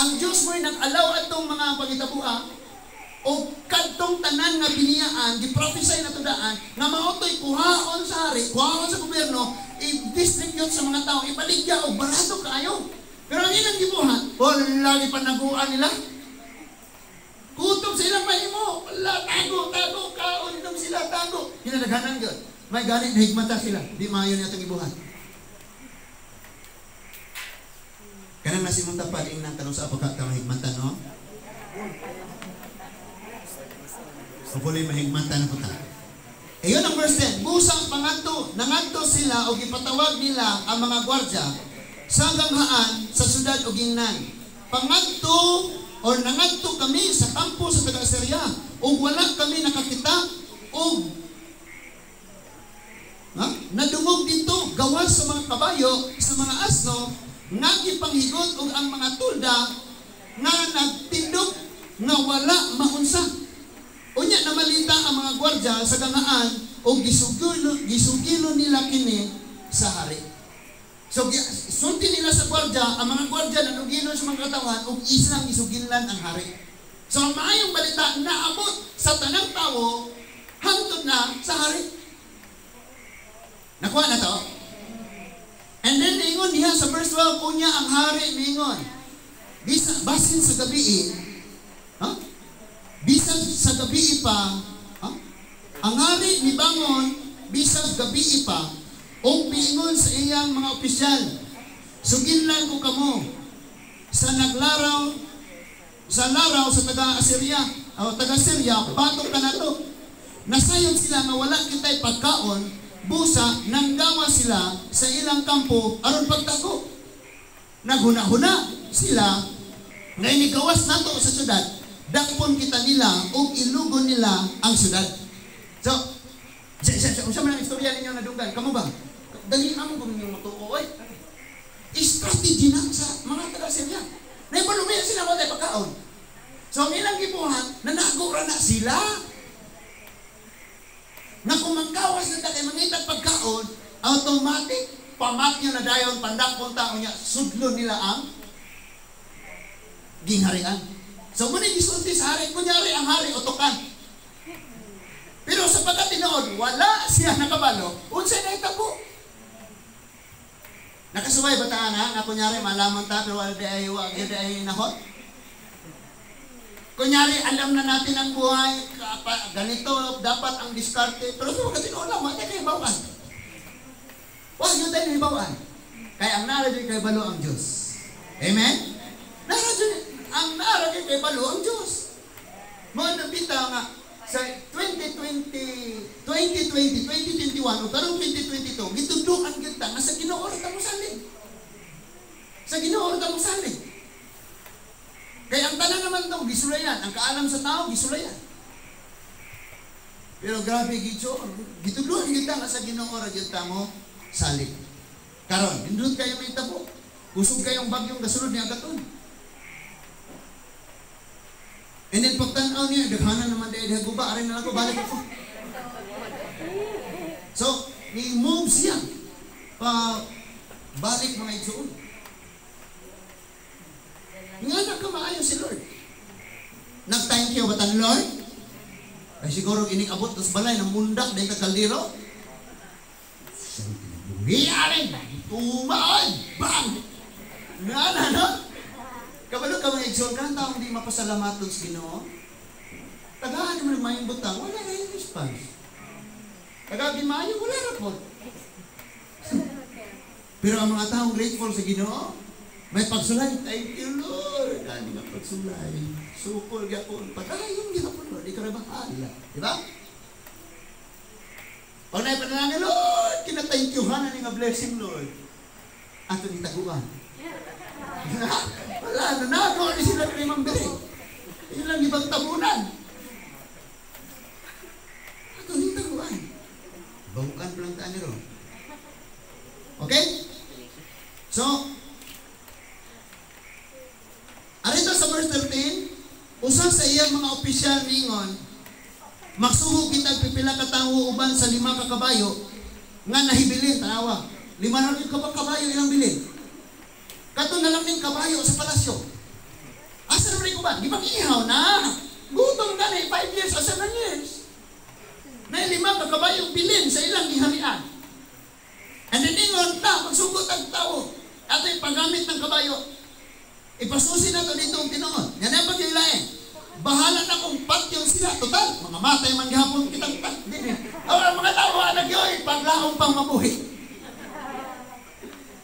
Ang Dios may nag-alaw atong mga pangitabuha o kadtong tanan nga biniyaan, gi-prophesy na daan nga maotoy kuhaon sa hari, kuhaon sa gobyerno, i-distribute sa mga tao, ibaligya og barato kaayo. Pero ang ilang gibuhat, wala gipanaguan nila. Kutob sa ilang mahimo, wala, tago, tago, kaon inom sila, tago. Kinadaghanan gyud. May gani nahigmata sila, di maayo ni atong gibuhat. Kanang nasa imong tapad, ingnan tanong sa apaka ka mahigmatan, no? Hopefully mahigmatan na po ta. Ayun ang verse 10. Busang pangadto, nangadto sila o gipatawag nila ang mga gwardya sa ganghaan sa syudad o gingnan. Pangadto or nangadto kami sa kampo sa taga-Assyria ug wala kami nakakita og nadungog dito gawas sa mga kabayo, sa mga asno nga gipanghigot og ang mga tulda nga nagtindog nga wala maunsa. Unya namalita ang mga gwardya sa gangaan og gisugilo nila kini sa hari. So sulti nila sa gwardya, ang mga gwardya nanugilon sa mga katawan og isang isugilan ang hari. So ang maayong balita naabot sa tanang tawo hangtod na sa hari. Nakuha na to? And then niingon diha sa verse 12, unya ang hari niingon, basin sa gabi, ha? Bisan sa gabi pa, ha? Ang hari nibangon bisan gabi pa, og miingon sa iyang mga opisyal, suginlan ko kamo sa naglaraw sa laraw sa taga-Assyria o taga-Syria, batok ka na to. Nasayon sila nga wala kita'y pagkaon, busa nanggawa sila sa ilang kampo aron pagtago. Naghuna-huna sila nga inigawas nato sa syudad, dakpon kita nila o ilugon nila ang syudad. So, unsa man ang istorya ninyo nadunggan? Kamo ba? Dali amo kung ninyong matuo, oy. Strategy na sa mga taga-Syria. Naibalumiya sila wala pagkaon. So, ang ilang gibuhat, nanago ra na sila. Na kung manggawas na kay mangitag pagkaon, automatic, pamatyo na dayon, pandakpon tao niya, sudlo nila ang gingharian. So, muna gisulti sa hari, kunyari ang hari, utokan. Pero sa pagkatinood, wala siya nakabalo, unsay nahitabo. Nakasubay ba ta na? Nga kunyari, malaman ta, pero wala di ay, wag di ay nahot. Kunyari, alam na natin ang buhay, ganito, dapat ang diskarte, pero sa pagkatinood lang, wala kayo bawaan. Huwag yun tayo bawaan. Kaya ang naradyo kay balo ang Diyos. Amen? Naradyo, ang naradyo kay balo ang Diyos. Mga nabita nga, sa 2020, 2021, o karong 2022, gitudukan kita nga sa Ginoo ra ta mosalig. Sa Ginoo ra ta mosalig. Kaya ang tanan naman daw, gisulayan. Ang kaalam sa tao, gisulayan. Pero grabe, gitso, gitudukan kita nga sa Ginoo ra gyud ta mo salig. Karon, hindot kayo may tabo. Kusog kayong bagyong gasunod ni Agaton. And then pagtanaw niya, daghanan naman dahil diha guba, aray na lang ko, balik ako. So, ni-move siya. Pa, balik mga igsoon. Nga na ka maayo si Lord. Nag-thank you ba tan Lord? Ay siguro ining abot tas balay, ng mundak dahil ka kaldero. Buhiarin! Tumaan! Bang! Nga na, no? Kabalo ka mga igsoon, kanang taong di mapasalamaton sa Ginoo. Tagahan mo nagmayong butang, wala na yung response. Tagagi maayo, wala na po. Pero ang mga taong grateful sa Ginoo, may pagsulay, thank you Lord. Dali nga pagsulay. Sukol gyapon, padayon gyapon Lord, di ka na bahala. Di ba? Pag naipanalangin, Lord, kina-thank you ha, na nga blessing Lord. Ato ni taguan. Wala na, nagawa ni sila kay Ma'am Bere. Yun lang ibang tabunan. Ato ni taguan. Bahukan pa lang taan nito. Okay? So, arito sa verse 13, usa sa iyang mga opisyal ningon, magsugo kitag pipila ka tawo uban sa 5 ka kabayo nga nahibilin, tanawa. 5 na rin kabayo ilang bilin. Kato na lang ning kabayo sa palasyo. Asa naman ko ba? Di ba ihaw na? Gutom na 5 years o 7 years. Na 5 ka kabayo bilin sa ilang giharian. And then ingon ta, magsugot ang tao. Ato yung paggamit ng kabayo. Ipasusi na to dito ang tinuod. Yan ang pagkilain. Bahala na kung patyon sila. Total, mga matay man gihapon kitang ang mga tao, anak yun, paglaong pang mabuhi.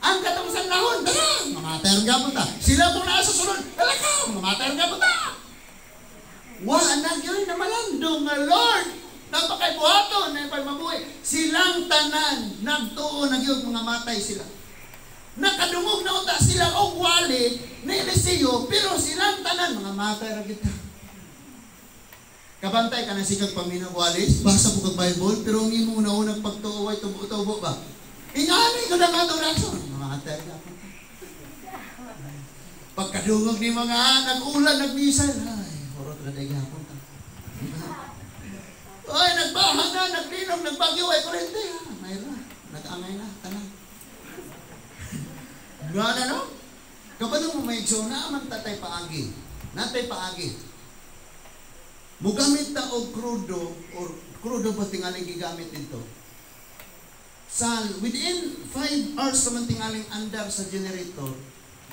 Ang katong sanlahon, tara, Mga matay ra gapon ta. Sila pong naa sa sulod, hala ka, mga matay ra gapon ta. Wa na gyud na malandong nga Lord. Napakay buhaton na pay mabuhi. Silang tanan nagtuo na gyud mga matay sila. Nakadungog na unta sila og wali ni Eliseo, pero silang tanan mga matay ra gyud ta. Kabantay ka na sikag paminaw walis, basa po kag Bible, pero ang imong una-unang pagtuo ay tubo-tubo ba? Ingani ko na nga itong reaksyon. Mga matay ra gyud. Pagkadungog ni mga nag-ulan, nagmisal, ay, horot na dahil hapon ta. Ay, nagbaha na, naglinog, nagbagyo, ay kurente. Ha, mayroon na, nag-angay na, tanan. Gana no? Kapag mo may igsoon, naaman tatay paagi. Natay paagi. Mugamit ta og krudo, or krudo ba tingaling gigamit dito? Sa, within 5 hours naman tingaling andar sa generator,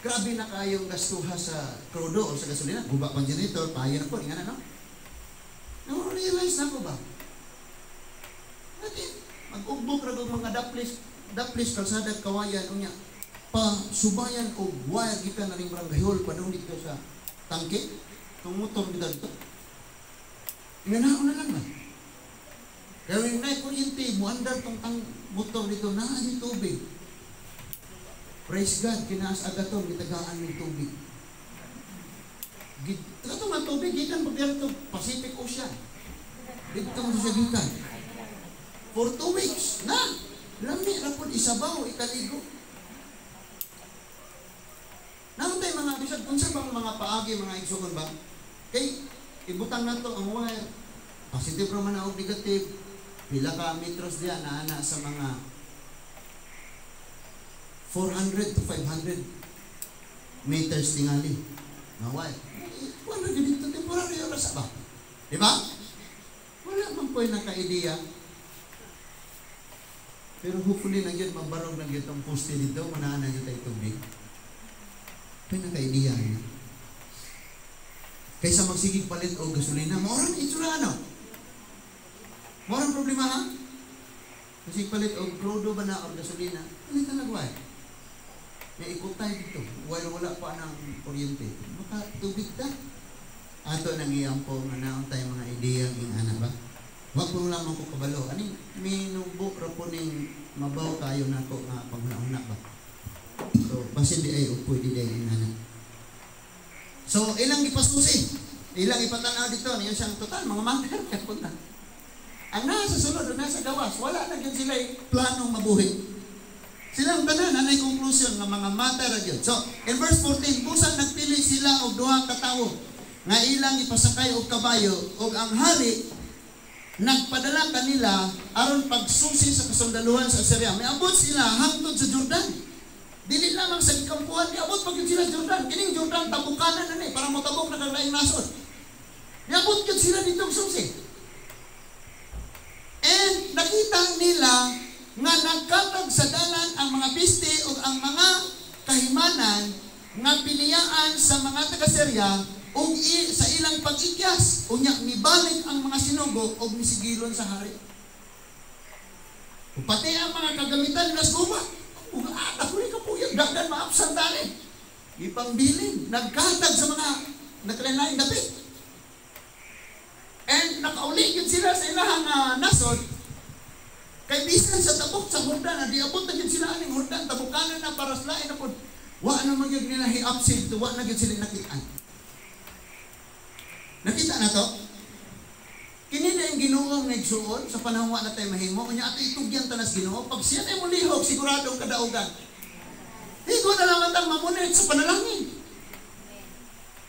grabe na kayong gastuha sa krudo o sa gasolina. Guba pang generator, pahayan na po, nga na, no? Na-realize na ko ba? Natin, mag-ugbok ra mga daplis, kalsada, kawayan, unya, pa subayan o wire gikan na ring barangay hall, padung dito sa tangke, itong motor dito dito. Inganaon na lang ba? Kaya yung na kuryente, muandar tong tang motor dito, naa ni tubig. Praise God, kinaas agaton, gitagaan ng tubig. Ito nga tubig, gikan pa dito, Pacific Ocean. Dito mo siya gikan. For 2 weeks, na! Lami ra pod isabaw, ikaligo. Naon tayo mga bisag, unsa bang mga paagi, mga igsuon ba? Kay, ibutang na to ang wire. Positive raman na og negative. Pila ka metros diya, naana sa mga 400 to 500 meters tingali. Naway. Wala dito temporary oras ba? Di ba? Wala man po'y naka-idea. Pero hopefully na yun, mabarog na yun itong poste dito, manaan na yun tayo tubig. Po'y naka-idea niya. Kaysa magsigig palit o gasolina, maurang itsura ano? Maurang problema ha? Magsigig palit o krudo ba na o gasolina? Palitan na guway. May ikot tayo dito. While wala pa ng kuryente. Makatubig ta. Ato nang iyang po, manaon tayo mga ideya ng anak ba? Huwag po lamang ko kabalo. Aning minubo ra po ning mabaw kayo na ko nga panghuna-huna ba? So, basin di ay upoy di ay ang anak. So, ilang ipasusi. Ilang ipatanaw dito. Niyo siyang total, mga mater. Punta. Ang nasa sulod o nasa gawas, wala na yun sila planong mabuhi. Silang tanan, anay conclusion ng mga mata ra gyud. So, in verse 14, busa nagpili sila og duha ka tawo nga ilang ipasakay og kabayo og ang hari nagpadala kanila aron pagsusi sa kasundaluhan sa Assyria. Miabot sila hangtod sa Jordan. Dili lamang sa gikampuhan, miabot pa gyud sila sa Jordan. Kining Jordan tabukanan na ni para motabok na kang laing nasod. Miabot gyud sila dito og susi. And nakita nila nga nagkatag sa dalan ang mga biste o ang mga kahimanan nga piniyaan sa mga taga-Syria ug sa ilang pag-ikyas. Unya mibalik ang mga sinugo og misigilon sa hari. Ug pati ang mga kagamitan nila sa gubat. Ug ata ko ni kapuyag dagdan maapsan dali. Ipangbilin nagkatag sa mga nagkalain dapit. And nakauli gyud sila sa ilahang nasod. Kay bisan sa tabok sa Jordan, diabot na gyud sila aning Jordan, tabukanan na para sa lain na pod. Wa na man gyud nila hiapsid, wa na gyud sila nakitaan. Nakita na to? Kini na yung Ginoo nga igsuon sa panahon wa na tayo mahimo, unya ato itugyan tanas Ginoo, pag siya na molihok, siguradong kadaugan. Higo na lang atang mamunit sa panalangin.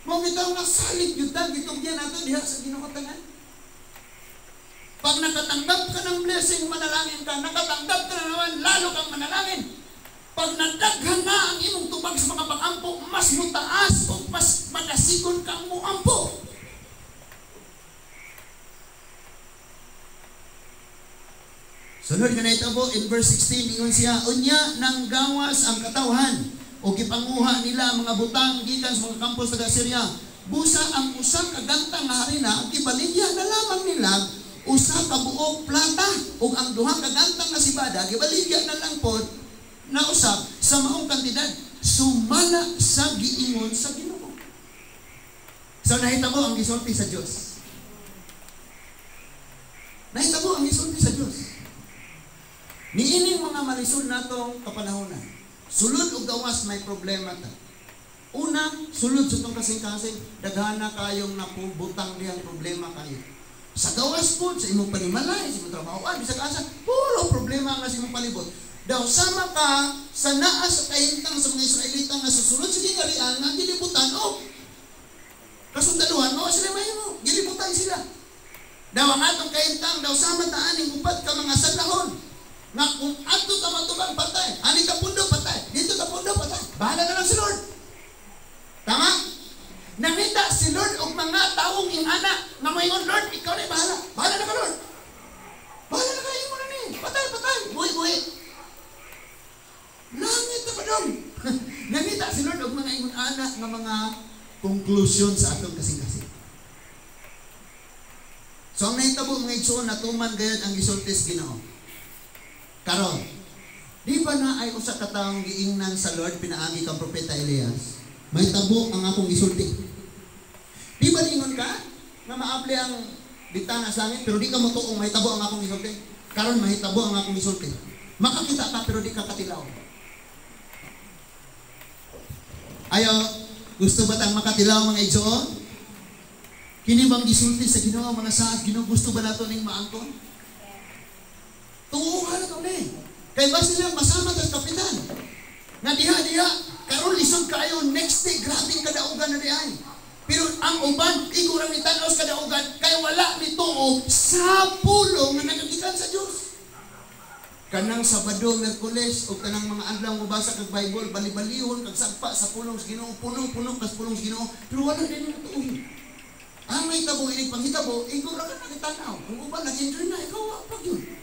Mao bitaw nga salig gyud ta gitugyan nato diha sa Ginoo tanan. Pag nakatanggap ka ng blessing, manalangin ka. Nakatanggap ka na naman, lalo kang manalangin. Pag nadaghan na ang imong tubag sa mga pag-ampo, mas mutaas o mas madasigon kang muampo. Sunod nga naitabo, in verse 16, ingon siya, unya nang gawas ang katawhan o gipanguha nila ang mga butang gikan sa mga kampos taga Syria. Busa ang usa ka gantang nga harina, gibaligya na lamang nila usa ka buok plata ug ang duha ka gantang nga sibada gibaligya na lang pod na usab sa maong kantidad. Sumala sa giingon sa Ginoo. So nahitabo ang gisulti sa Dios. Nahitabo ang gisulti sa Dios. Niining mga malisod natong kapanahonan, sulod og gawas may problema ta. Una, sulod sa itong kasing-kasing, daghana kayong napubutang dihang problema kayo. Sa gawas po, sa imong panimalay, sa imong trabahoan, bisag asa, puro problema nga sa imong palibot. Daw sama ka sa naa sa kahimtang sa mga Israelita nga susulod sa gingarian nga gilibutan o kasundaluhan, mao sila mahimo, gilibutan sila. Daw ang atong kahimtang, daw sama ta aning upat ka mga sadlahon. Nga kung adto ta matubang patay, ani ka pundo patay, dito ka pundo patay. Bahala na lang si Lord. Tama? Nangita si Lord og mga taong ingana nga moingon, "Lord, ikaw na bahala. Bahala na ka, Lord. Bahala na ka, imo na ni. Patay, patay. Buhi, buhi." Langit na pa dong. Nangita si Lord og mga ingon ana nga mga conclusion sa atong kasing-kasing. So ang nahitabo, mga igsoon, natuman gayud ang gisulti sa Ginoo. Karon, di ba na ay usa ka taong giingnan sa Lord pinaagi kang propeta Elias? May tabo ang akong gisulti. Di ba ningon ka nga maabli ang bintana sa langit pero di ka motuong mahitabo ang akong gisulti? Karon mahitabo ang akong gisulti. Makakita ka pero di ka katilaw. Ayo, gusto ba tang makatilaw, mga igsoon? Kini bang gisulti sa Ginoo mga saad Ginoo, gusto ba nato ning maangkon? Tuuhan na to ni. Kay basta lang masama tas kapitan. Nga diha karon lisod kayo, next day grabe kadaugan na diay. Pero ang uban igo ra ni tan-aw sa kadaugan kay wala ni tuo sa pulong nga nagagikan sa Dios. Kanang Sabado, Miyerkules o kanang mga adlaw mobasa kag Bible, bali-balihon kag sagpa sa pulong sa Ginoo, puno-puno kas pulong sa Ginoo, pero wala din ni tuo. Ang may tabo inig panghitabo, igo ra ka nakitanaw. Kung uban nag-enjoy na, ikaw wa pa gyud.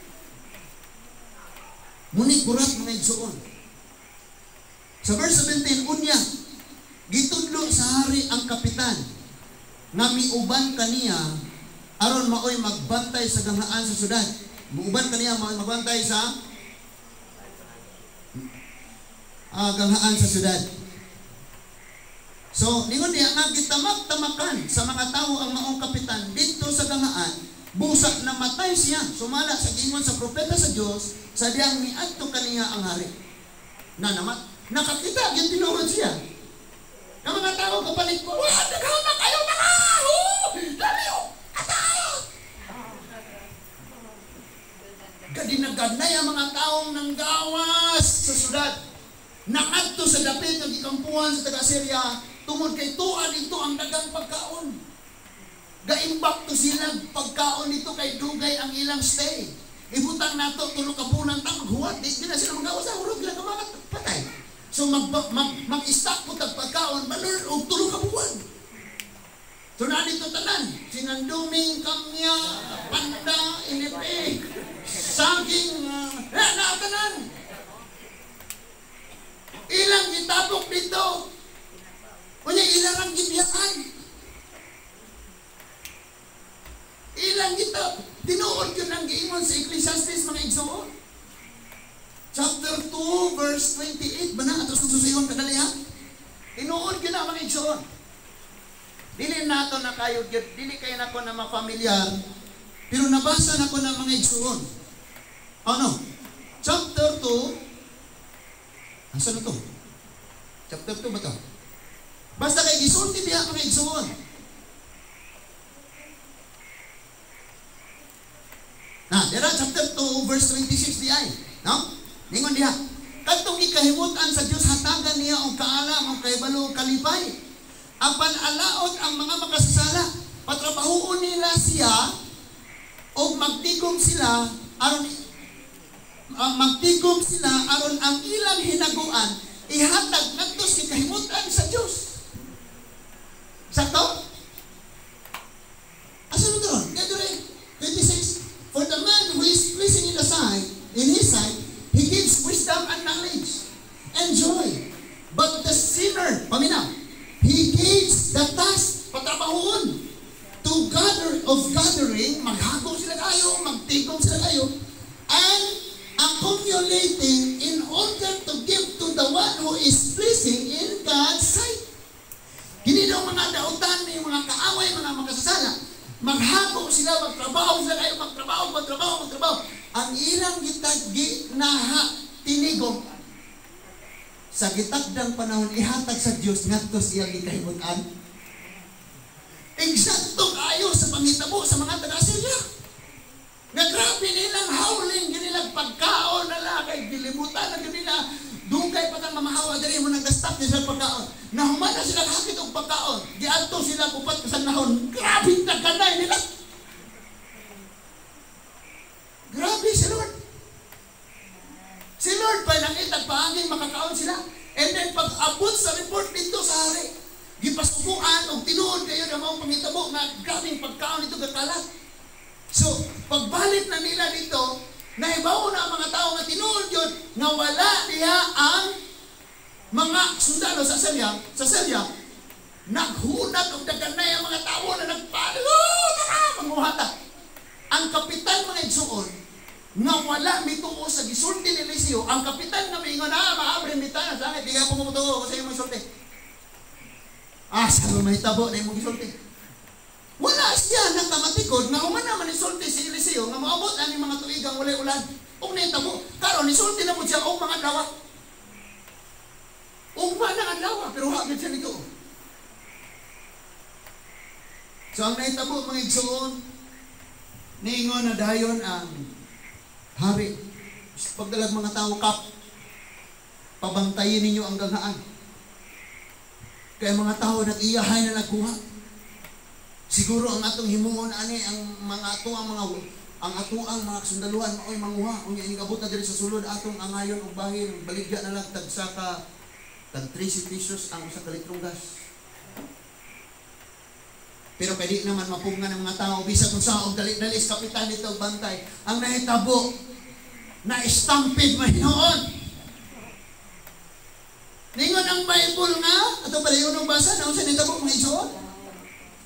Muni kurat, mga igsoon. Sa verse 17, unya, gitudlo sa hari ang kapitan nga miuban kaniya aron maoy magbantay sa ganghaan sa syudad. Muuban kaniya maoy magbantay sa ganghaan sa syudad. So, ningon niya nga gitamak-tamakan sa mga tawo ang maong kapitan didto sa ganghaan, busa namatay siya sumala sa gingon sa propeta sa Dios sa diyang miadto kaniya ang hari. Na namat nakakita gyud tinuod siya. Ang mga tao kapalit ko, "Wah, daghana kayo mga! Oh, dali oh, atay!" Gadinaganay ang mga taong nanggawas sa syudad. Nangadto sa dapit ng gikampuhan sa taga-Syria tungod kay tuan ito ang dagang pagkaon. Gaimbak to sila pagkaon nito kay dugay ang ilang stay. Ibutang nato tulo ka bulan ta maghuwat, di na sila magawas sa hurot sila kamakat patay. So mag-stock po tag pagkaon balor og tulo ka buwan. So naa dito tanan, sinanduming, kamya, panda, inipi, saging, naa tanan. Ilang gitapok dito. Unya ilang ang gibiyaan. Ilang gitap. Tinuod yun ang giingon sa Ecclesiastes, mga igsoon. Chapter 2, verse 28. Ba na? Atos ng susuyon kadali ha? Tinuod yun ang mga igsoon. Dili nato na kayo, dili kayo nako na mafamilyar, pero nabasa na ko ng mga igsoon. Ano? Chapter 2, asa na to? Chapter 2 ba to? Basta kay gisulti diha mga igsoon. Na, dira chapter 2 verse 26 di ay, no? Ningon diha, kadtong gikahimutan sa Dios hatagan niya og kaalam og kahibalo og kalipay. Apan alaot ang mga makasasala, patrabahoon nila siya og magtigom sila aron ang ilang hinaguan ihatag ngadto sa kahimutan sa Dios. Sakto? Asa mo doon? 26. For the man who is pleasing in his sight, he gives wisdom and knowledge and joy. But the sinner, paminaw, he gives the task, patrabahoon, to gather of gathering, maghagong sila kayo, magtigom sila kayo, and accumulating in order to give to the one who is pleasing sala. Maghako sila, magtrabaho sila kayo, magtrabaho, magtrabaho, magtrabaho. Ang ilang ginaha tinigom sa gitakdang panahon ihatag sa Dios ngadto sa iyang gikahimutan. Eksakto kaayo sa panghitabo sa mga taga-Assyria. Nga grabe nilang howling, ginilang pagkaon na lang, kay gilimutan na nila. Dugay pa kang mamahawa diri mo nang gastap ni sila pagkaon. Nahuman na sila hakit og pagkaon. Giadto sila upat ka nahon. Grabe taganay nila. Grabe si Lord. Si Lord pa nakita paangin makakaon sila. And then pag abot sa report dito sa hari, gipasubuan og tinuod kayo na maong panghitabo nga grabing pagkaon dito gakalat. So, pagbalik na nila dito, nahibaw na ang mga tao nga tinuod yun nga wala diha ang mga sundalo sa Syria, naghunat og daganay ang mga tao na nagpalo, tara, manguhata. Ang kapitan mga igsuon, nga wala mituo sa gisulti ni Eliseo, ang kapitan nga miingon, maabre mitana sa langit, di ka pumutuo sa imong gisulti. Sa mahitabo na imong gisulti. Wala siya nakamatikod nga human naman isulti si Eliseo nga moabot ani mga tuigang walay ulan. Ug nahitabo, karon isulti na mo siya og mga adlaw. Ugma na adlaw pero wa gid siya nito. So ang nahitabo mga igsuon, niingon na dayon ang hari. Pagdalag mga tao kap, pabantayin ninyo ang ganghaan. Kaya mga tao nag-iyahay na nagkuha. Siguro ang atong himuon ani ang mga atuang mga kasundaluhan maoy manguha unya inigabot na diri sa sulod atong angayon og bahin baligya na lang tag saka tag 13 pesos ang usa ka litrong gas. Pero kay di naman mapugnan ang mga tao bisag kung sa og dali-dali sa kapitan dito og bantay. Ang nahitabo na stampede mahinuon. Ningon ang Bible nga ato pala yung basa na unsa nahitabo mga igsoon?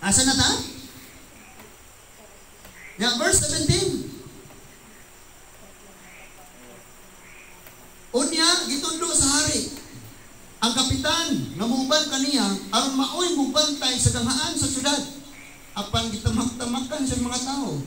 Asa na ta? Yeah, verse 17. Unya, gitundo sa hari. Ang kapitan nga muuban kaniya aron maoy mubantay sa ganghaan sa syudad. Apan gitamak-tamakan sa mga tao.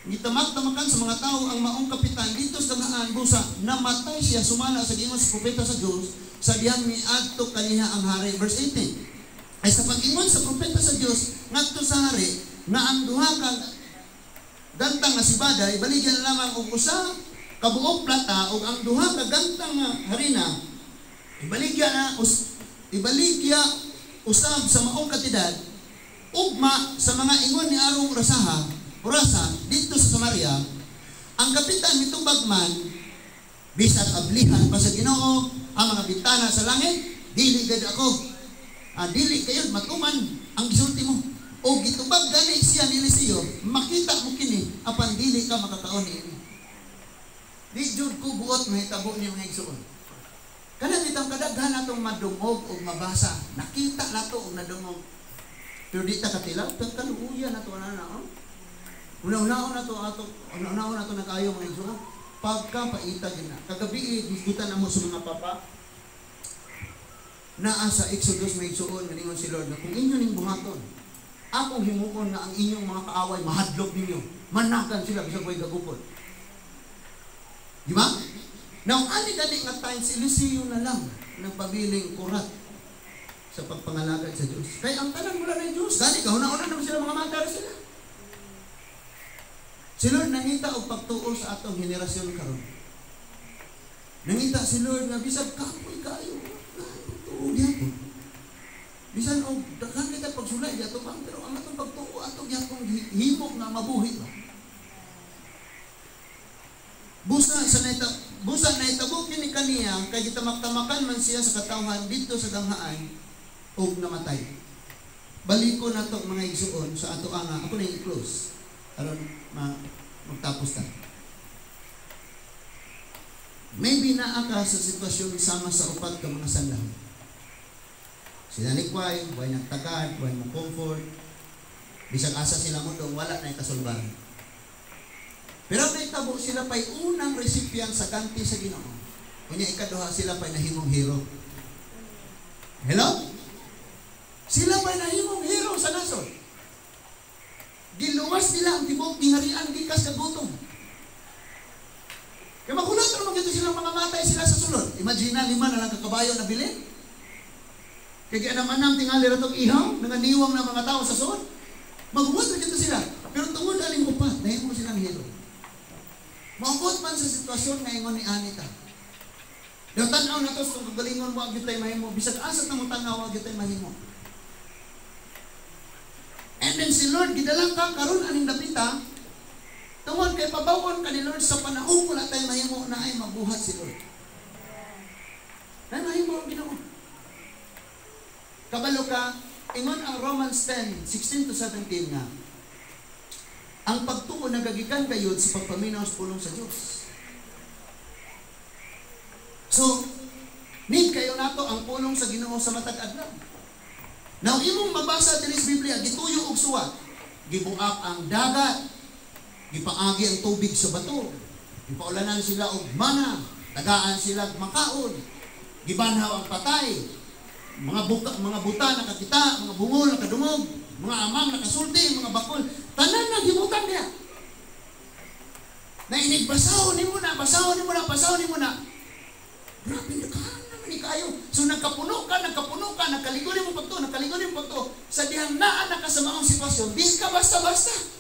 Gitamak-tamakan sa mga tao ang maong kapitan dito sa ganghaan busa namatay siya sumala sa giingon sa propeta sa Dios sa dihang miadto kaniya ang hari. Verse 18. Ay sa pag-ingon sa propeta sa Dios ngadto sa hari nga ang duha ka gantang nga sibada ibaligyan lamang og usa ka buok plata ug ang duha ka gantang nga harina ibaligya usab sa maong katidad ugma sa mga ingon ni arong orasa didto sa Samaria. Ang kapitan mitubag man bisag ablihan pa sa Ginoo ang mga bintana sa langit, dili gid ako. Dili kayo matuman ang gisulti mo. O gitubag gani siya ni Eliseo, makita mo kini apan dili ka makakaon niini. Di jud ko buot mahitabo ni mga igsuon. Kanang bitang kadaghan natong madungog og mabasa, nakita nato og nadungog. Pero di ta katilaw, kaluya nato ana na. Una-unaon nato ato, una-unaon nato nag-ayo mga igsuon. Pagka paita gina. Kagabi hisgutan namo sa mga papa. Naa sa Exodus may igsuon nga ningon si Lord na kung inyo ning buhaton, akong himuon nga ang inyong mga kaaway mahadlok ninyo, manakan sila bisag way gagupod. Di ba? Now ani gani nga time si Eliseo na lang nagpabiling kurat sa pagpangalagad sa Dios. Kay ang tanan wala na Dios. Gani kahuna-una naman sila mga matar sila. Si Lord nangita og pagtuo sa atong henerasyon karon. Nangita si Lord nga bisag kapoy kayo. Bisan og daghan kita pagsulay di ato bang pero ang atong pagtuo ato gyapon himo nga mabuhi ba. Busa nahitabo kini kaniya kay gitamak-tamakan man siya sa katawhan didto sa ganghaan og namatay. Baliko nato mga igsuon sa ato anga ako na i-close aron magtapos ta. Maybe naa ka sa sitwasyon sama sa upat ka mga sandahon. Sila likway, way nagtagad, way mo comfort. Bisag asa sila mundong wala na kasulbaran. Pero nahitabo sila pa'y unang recipient sa ganti sa Ginoo. Unya ikaduha sila pa'y nahimong hero. Hello? Sila pa'y nahimong hero sa nasod. Giluwas nila ang tibuok giharian gikas kagutom. Kaya magulat naman gito silang mga matay sila sa sulod. Imagine na, 5 na lang kakabayo na bilin. Kaya gianam-anam tingali ra tong ihaw, nanganiwang na mga tao sa sulod. Magulat na gito sila. Pero tungod aning upat, nahimo silang hero. Maabot man sa sitwasyon nga ingon ni Anita. Daw tan-aw na to sa kagalingon, wa gyud tay mahimo. Bisag asa ta mo tan-aw, wa gyud tay mahimo. And then si Lord, gidala ka karon aning dapita, tungod kay pabawon ka ni Lord sa panahon wala tay mahimo na ay mabuhat si Lord. Ay mahimo ang Ginoo. Kabalo ka, ingon ang Romans 10:16-17 nga, ang pagtuo nagagikan kayod sa pagpaminaw sa pulong sa Dios. So, need kayo nato ang pulong sa Ginoo sa matag adlaw. Now, imong mabasa diri sa Biblia, gituyo og suwat, gibuak ang dagat, gipaagi ang tubig sa bato, gipaulanan sila og mana, tagaan sila og makaon, gibanhaw ang patay, mga buka, mga buta nakakita, mga bungol nakadungog, mga amang nakasulti, mga bakol, tanan na gibutan niya. Na inig basahon nimo na, basahon nimo na, basahon nimo na. Grabe na ka naman ni kayo. So nagkapuno ka, nagkapuno ka, nagkaligo nimo pagtuo, nagkaligo nimo pagtuo. Sa dihang naa na ka sa maong sitwasyon, di ka basta-basta.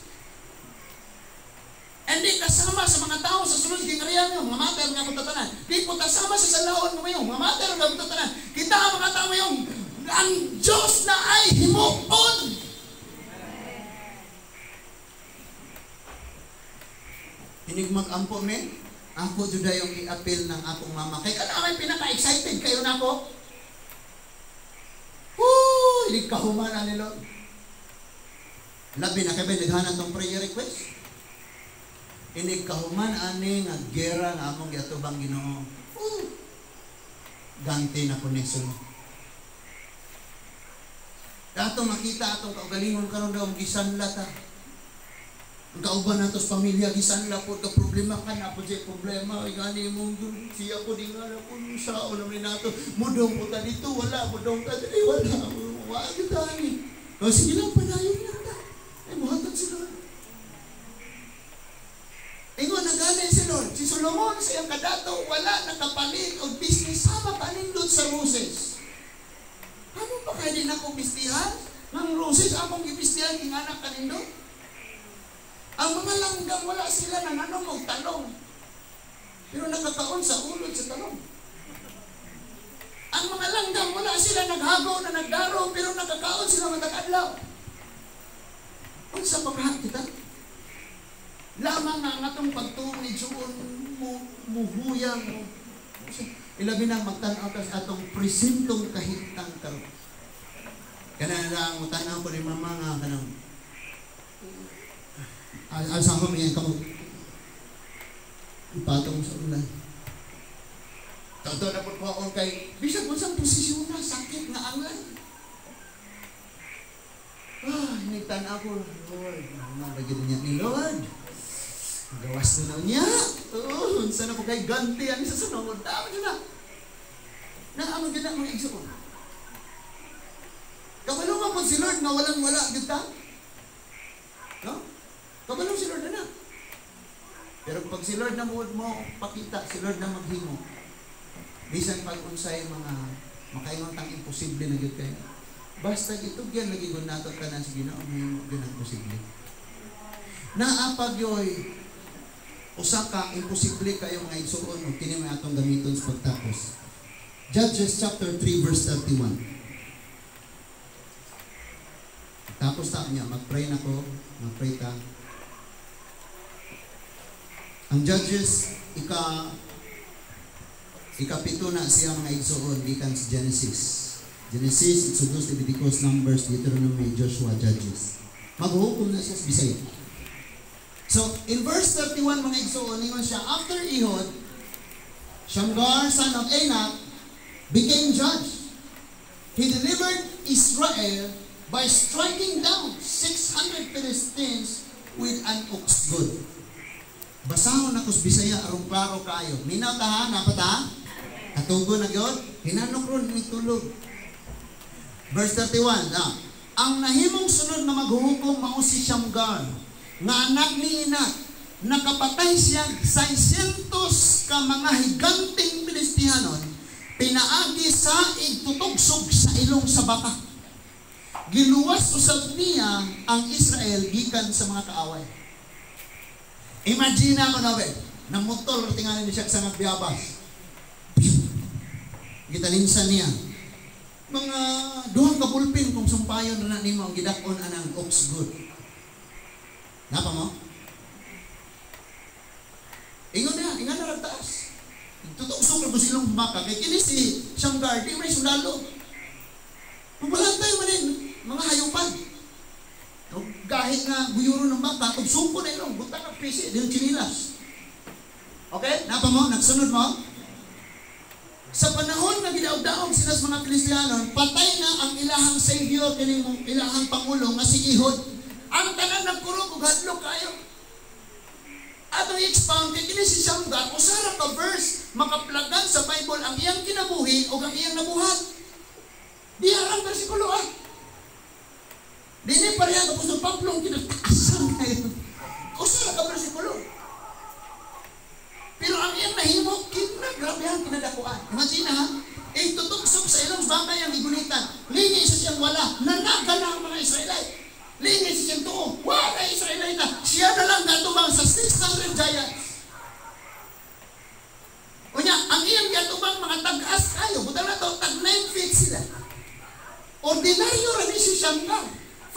Hindi kasama sa mga tao sa sulod gingarian mo, mga mater nga akong tatanan. Di po kasama sa salaon mo ngayon, mga mater nga akong tatanan. Kita ang mga tao ngayon, ang Diyos na ay himuon. Inig mag-ampo me, ako juda yung i-appeal ng akong mama. Kaya ka na may pinaka-excited kayo na ako. Woo! Inig kahumana nilo. Labi na kayo ba naghanan tong prayer request? Inig kahuman ani nga gera nga among giatubang Ginoo. Ganti na connection. Dato makita atong kaugalingon karon daw gisanla ta. Ang kauban nato sa pamilya gisanla po ka problema ka na po siya problema ngani mo siya po di nga na po saon naman nato. Mudong po ta dito wala, mudong ta dili wala. Wa gyud ani. O sige lang padayon lang ta. Ay mohatag si Lord. Ingon na gani si Lord. Si Solomon sa iyang kadato wala nakapalit og business sama panindot sa roses. Ano pa kay di nako bistihan? Ang roses among gibistihan ing anak kanindot. Ang mga langgam wala sila nanganom og talong. Pero nakakaon sa ulod sa talong. Ang mga langgam wala sila naghagaw na nagdaro pero nakakaon sila matag adlaw. Unsa pa ka kita? Lamang nga ang atong pagtuo suon mo muhuyang mo. Ilabi na magtan-aw ta sa atong presentong kahimtang karon. Kana lang mutan-aw ko ni mama nga kanang alsa ko miyan kamo ipatong sa ulan. Totoo na po ko kay bisag unsang posisyon na sakit nga angan. Ah, nagtan-aw ko, Lord, mama lagi niya ni Lord. Gawas na niya. Oo, unsa na po kay ganti ani sa sunod. Tama jud na. Naamon jud na mga igsoon. Kabalo man po si Lord nga walang wala gyud ta. No? Kabalo si Lord na. Pero pag si Lord na mo pakita, si Lord na maghimo. Bisan pag unsay mga makaingon tang imposible na gyud kay. Basta gitugyan lagi gud nato tanan sa Ginoo, mahimo gyud ang posible. Naa pagyoy usa ka imposible kayo mga igsuon ug kini may atong gamiton sa pagtapos. Judges chapter 3 verse 31. Tapos ta niya magpray nako, magpray ta. Ang Judges ikapito na siya mga igsuon gikan sa Genesis. Genesis, Exodus, Leviticus, Numbers, Deuteronomy, Joshua, Judges. Maghukom na siya sa Bisaya. So, in verse 31, mga igsoon, ingon siya, after Ehud, Shamgar, son of Enoch, became judge. He delivered Israel by striking down 600 Philistines with an ox goad. Basahon ako sa Bisaya, aron klaro kaayo. Minaw ta ha, napat ha? Katugo na gyud? Hinanok ron, may tulog. Verse 31, now. Ang nahimong sunod nga maghuhukom mao si Shamgar, nga anak ni Anat. Nakapatay siya 600 ka mga higanting Filistihanon pinaagi sa igtutugsog sa ilong sa baka. Giluwas usab niya ang Israel gikan sa mga kaaway. Imagine ako na be, namutol tingali ni siya sa nagbiyabas. Gitalinsan niya. Mga duha ka ballpen kung sumpayon na nimo ang gidak-on anang ox goad. Napa mo? Ingon na, ingon na rag taas. Tutugsog ra silong baka kay kini si Shamgar di may sundalo. Mabalantay man din mga hayupan. O, gahit nga guyuro ng baka, tugsog na ilong, butang ang pisi, di chinilas. Okay? Napa mo? Nagsunod mo? Sa panahon nga gidaog-daog sila sa mga Kristiyanon, patay na ang ilahang savior, kining ilahang pangulo nga si Ehud. Ang tanan nagkurog og hadlok kayo. Atong i-expound kay kini si Shamgar, usa ra ka verse makaplagan sa Bible ang iyang kinabuhi o ang iyang nabuhat. Diha ang bersikulo ah. Dini pareha ka Apostol Pablo ang kinataasan kayo. Usa ra ka bersikulo. Pero ang iyang nahimo, kinagrabe ang kinadakuan. Imagine ha, eh tutugsok sa ilong baka yang gigunitan. Lingi sa siyang wala, nanaga na ang mga Israelite. Lingi sa siyang tuo, wala Israelite na. Siya na lang natubang sa 600 giants. Unya, ang iyang giatubang mga tag-as kayo, butang na to, tag 9 feet sila. Ordinaryo ra ni si Shamgar.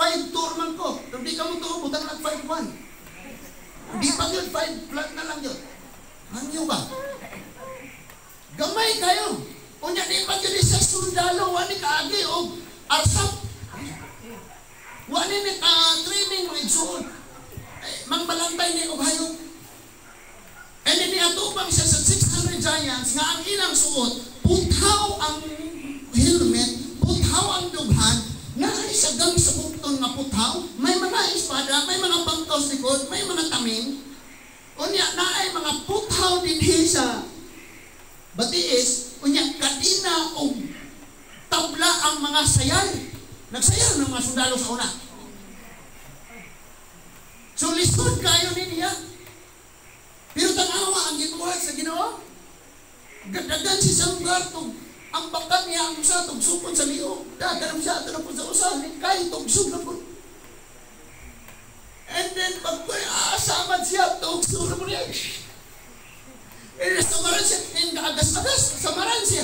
5'2 man ko. Kung di ka mo tuo, butang nag 5'1. Di pa yun, 5 flat na lang yun. Hangyo ba? Gamay kayo. Unya, di pa yun siya sundalo, wani kaagi o arsap. Wani ni ka-training mga igsuon. Eh, mangbalantay ni og hayop. And then niatubang siya sa 600 giants nga ang ilang suot, puthaw ang helmet, puthaw ang dughan, naay sa gang sa bukton nga puthaw, may mga espada, may mga bangkaw sa likod, may mga taming. Unya, naay mga puthaw dinhi sa batiis, unya, kadina og tabla ang mga sayal. Nagsayal ng mga sundalo sa una. So, lisod kayo niya. Pero tanawa ang gibuhat sa Ginoo. Gadagan si Shamgar tug ang bakan niya ang usa tugsupon sa liog. Dagan siya ato na po sa usa, kay tugsog na po. And then pag asamad siya, tugsog na po niya. Eh, samaran siya, and agas-agas, samaran siya.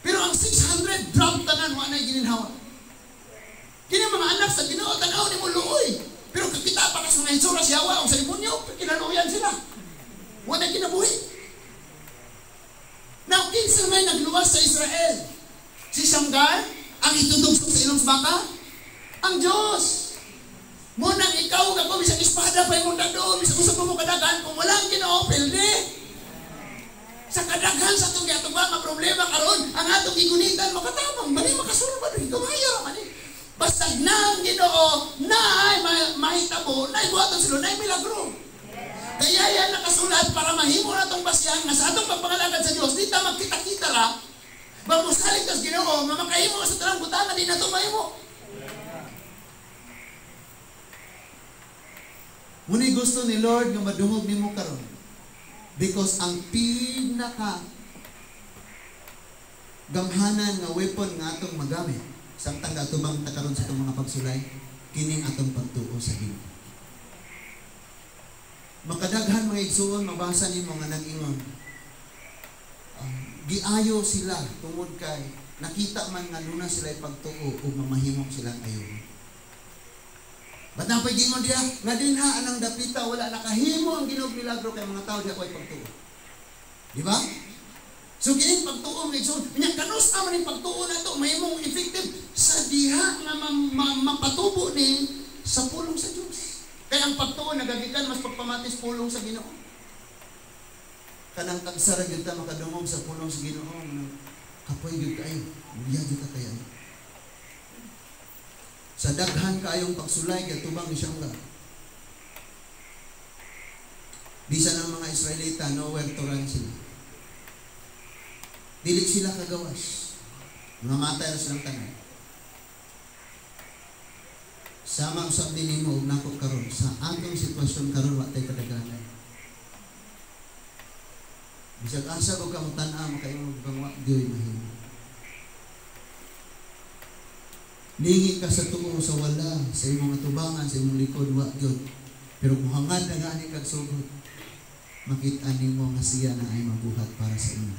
Pero ang 600 drop tanan, wala na gininhawa. Kini mga anak sa Ginoo, tanaw ni mo luoy. Pero kakita pa ka sa mga hitsura siya, o sa demonyo, kinaluyan sila. Wala kinabuhi. Now, kinsa may nagluwas sa Israel? Si Shamgar? Ang itutugsog sa ilong baka? Ang Diyos. Munang ikaw, kako, bisag espada pa imong dado, bisag usa pa mo kadagan, kung wala ang Ginoo, pildi. Sa kadaghan sa atong giatubang nga problema karon, ang atong gigunitan makatabang, bali makasulba rin, gamaya ra man eh. Basta na ang Ginoo, na ay mahitabo, na buhaton sila, na ay milagro. Kaya yan nakasulat para mahimo na itong basyan nga sa atong pagpangalagad sa Diyos, di ta magkita-kita ra, mamusalig tas Ginoo, nga makahimo sa tanang butanga, di na ito mahimo. Ngunit gusto ni Lord nga madungog nimo karon. Because ang pinaka gamhanan nga weapon nga atong magamit samtang atubang ta karon sa atong mga pagsulay, kining atong pagtuo sa Ginoo. Makadaghan mga igsuon, mabasa nimo nga nag-ingon. Giayo sila tungod kay nakita man nga nuna sila pagtuo ug mamahimong silang ayo. Ba't napay gingon diya? Nga dinha anang dapita wala nakahimo ang Ginoo milagro kay mga tao diya ko'y pagtuo. Di ba? So kining pagtuo mga igsuon, nya kanus man ning pagtuo nato mahimong effective sa diha nga mapatubo ni sa pulong sa Dios. Kaya ang pagtuo nagagikan mas pagpamatis pulong sa Ginoo. Kanang kagsara gyud ta makadungog sa pulong sa Ginoo, kapoy gyud kayo, buya gyud ta kayo. Sa daghan kaayong pagsulay gatubang ni Shamgar. Bisan ang mga Israelita, nowhere to run sila. Dili sila kagawas. Mga matay na silang tanan. Sama usab din nimo og nako karon sa atong sitwasyon karon, wa tay kadaganan. Bisag asa ko ka motan-aw, makaingon kang wa gyoy mahimo. Lingi ka sa tuo sa wala, sa imong atubangan, sa imong likod, wa gyud. Pero kung hangad na gani kag sugod, makita nimo nga siya na ay mabuhat para sa imo.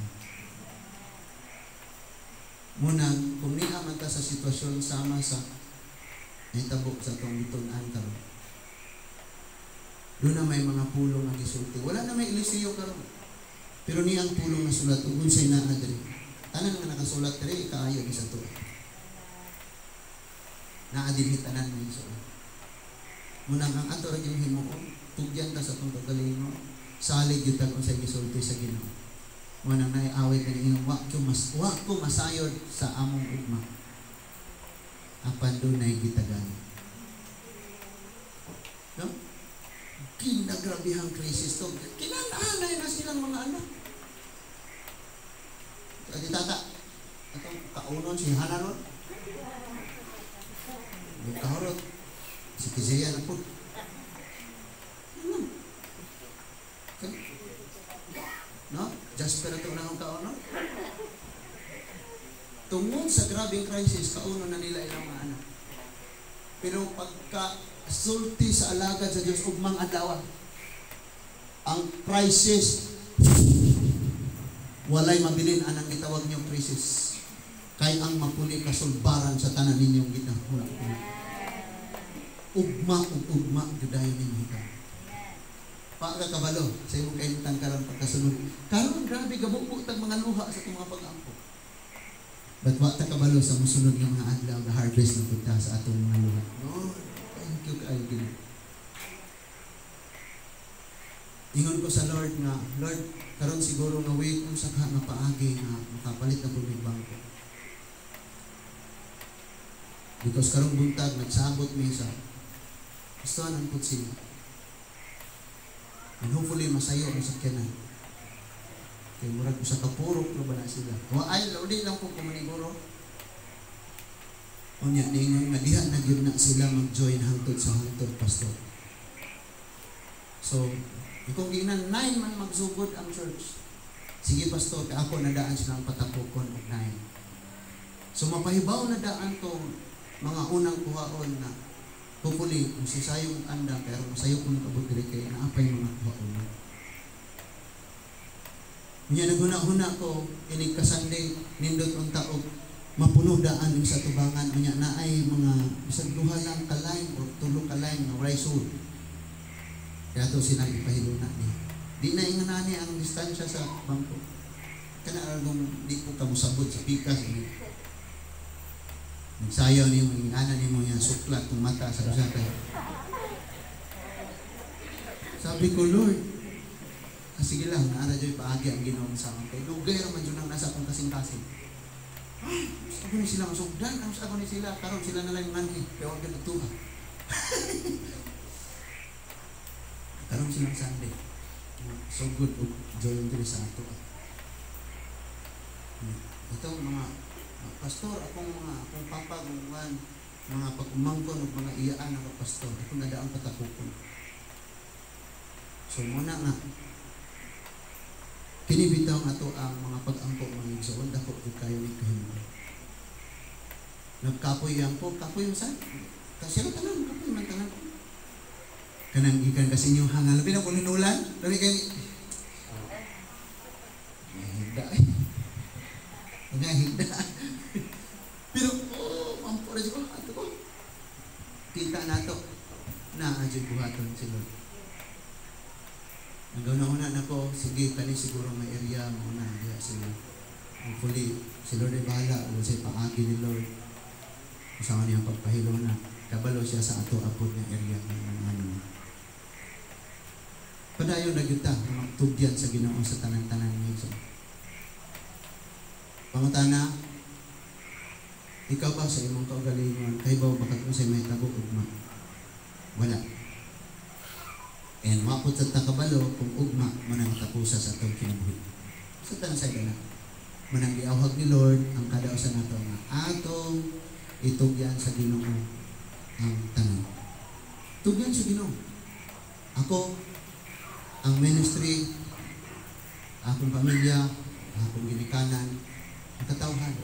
Munang, kung niya man ta sa sitwasyon sama sa nahitabo sa atong gitun-an karon, doon na may mga pulong nga gisulti. Wala na may Eliseo karon. Pero niyang pulong na sulat ug unsay naa diri. Tanan nga nakasulat diri kaayo sa to. Naa dinhi tanan mo igsoon. Munang ang ato ra gyud himuon, tugyan ta sa atong kagalingon, salig gyud ta unsay gisulti sa Ginoo. Munang naay awit nga ingon, wa ko masayod sa among ugma. Apan dunay gitagan. No? Kinagrabihang krisis to. Kinanaanay na silang mga anak. Ati tata, atong kaunon si Hana ron. Kahurot. Si Kizia na po. Ano? Okay. No? Jasper ito na akong kaunon. Tungod sa grabing crisis, kaunon na nila ilang mga anak. Pero pagka sulti sa alagad sa Diyos, ugmang adlaw, ang crisis, walay mabilin anang gitawag niyong crisis. Kay ang mapuli kasulbaran sa tanan ninyong ginahuna-huna. Ugma ug ugma judayon ninyo hita. Paaka kabalo sa imong kaimtang karon pagkasunod. Karon grabe gabubo tag mga luha sa itong mga pag-ampo. But wa ta kabalo sa musunod nga mga adlaw ga harvest na punta sa atong mga luha. Lord, thank you kaayo Ginoo. Ingon ko sa Lord nga, Lord, karon siguro nga week unsa ka nga paagi nga makapalit na pud bangko. Because karong buntag nagsabot mi sa gustuhan ang pud sila. And hopefully masayo ang sakyanan. Kay murag usa ka purok ra ba na sila. Wa ay uli lang po kumaniguro. Unya niingon nga diha na gyud na sila mag-join hangtod sa hangtod, pastor. So, kung giinan 9 man magsugod ang church. Sige pastor, kay ako nadaan silang patapokon og 9. So mapahibaw na daan to mga unang kuhaon na hopefully kung sisayong andam pero masayo kung kabot diri kay naapay mga kuhaon na. Unya naghuna-huna ko inig ka Sunday nindot unta og mapuno daan yung sa tubangan, unya naay mga bisag duha lang ka line or tulo ka line nga walay sud. Kaya to silang ipahiluna ni. Di na inganani ang distansya sa bangko. Kana argong di ko kamusabot sa pikas ini. Nagsayaw nimo, ingana nimo yan, suklat ng mata sa usa ka. Sabi ko, Lord, sige lang, naara dyo'y paagi ang Ginoo sa akong kay dugay ra man jud nang nasa akong kasing-kasing. Ako ni sila masugdan, ako ni sila, karon sila na lang nganhi, pero wag nagtuha. Karon silang Sunday. So good og join diri sa ato. Ito mga pastor, akong mga akong papa guman, mga pag-umangkon og mga iyaan ako pastor, ako nadaang patakupon. So muna nga kini bitaw ato ang mga pag-ampo mga igsoon, dako jud kayo ni kahimo. Nagkapoy ang po, kapoy man sa. Kasi sila tanan, kapoy man tanan. Kanang gikan kasi inyong hangal, labi na kung hinulan, labi kay higda eh. Nga higda. Pero, oh, mampo na ko, ato ko. Kita na to, na adyo'y buhaton si Lord. Nagauna-una na ko, sige, kani siguro may area, mauna, diya sila. Hopefully, si Lord ay bahala, o siya paagi ni Lord. Kasama niya ang pagpahilo na, kabalo siya sa ato apod ng area ng ano. Padayon na gyud ta nga magtugyan sa Ginoo sa tanan-tanan niya. Pangutana, ikaw ba sa imong kaugalingon kay ba bakit mo sa mahitabo ugma? Wala. And wa pud sa takabalo kung ugma man ang tapusa sa atong kinabuhi. Sa tanan sa na. Manang giawhag ni Lord ang kada usa nato nga atong itugyan sa Ginoo ang tanan. Tugyan sa Ginoo. Ako, ang ministry, akong pamilya, akong ginikanan, ang katawhan.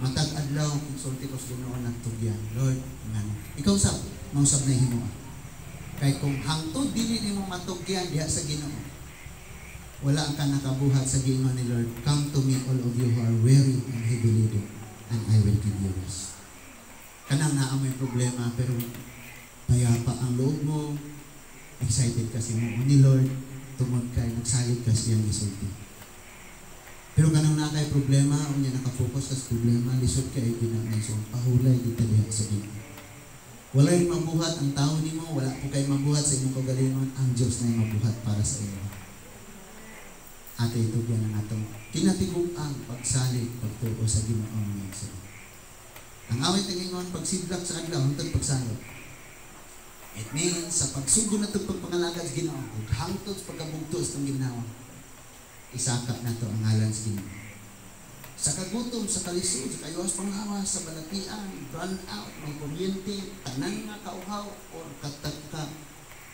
Matag adlaw konsulti ko sa Ginoo nagtugyan. Lord, ngano. Ikaw sab, mausab na himo. Kay kung hangtod dili nimo matugyan diha sa Ginoo, wala ka nakabuhat sa giingon ni Lord, "Come to me, all of you who are weary and heavy laden, and I will give you rest." Kanang naa mo'y problema pero payapa ang loob mo, excited kasi mo ni Lord, tungod kay nagsalig ka siyang gisulti. Pero kanang naa kay problema, unya nakafocus ka sa problema, lisod kay ginamay. So pahulay dito diha sa Ginoo. Walay mabuhat ang tao nimo, wala po kay mabuhat sa imong kaugalingon, ang Dios na mabuhat para sa imo. Ate, itugyan ang atong kinatibuk-ang pagsalig, pagtuo sa Ginoo, mga igsoon. Ang awit ang ingon, pagsidlak sa adlaw hangtod pagsangot. It means sa pagsugod na itong pagpangalagad sa Ginoo, ug hangtod sa pagkabugto sa itong ginawa, isaka na to ang ngalan sa Ginoo. Sa kagutom, sa kalisod, sa kayuas panghawas, sa balatian, run out, may kuryente, tanan nga kauhaw, or katag ka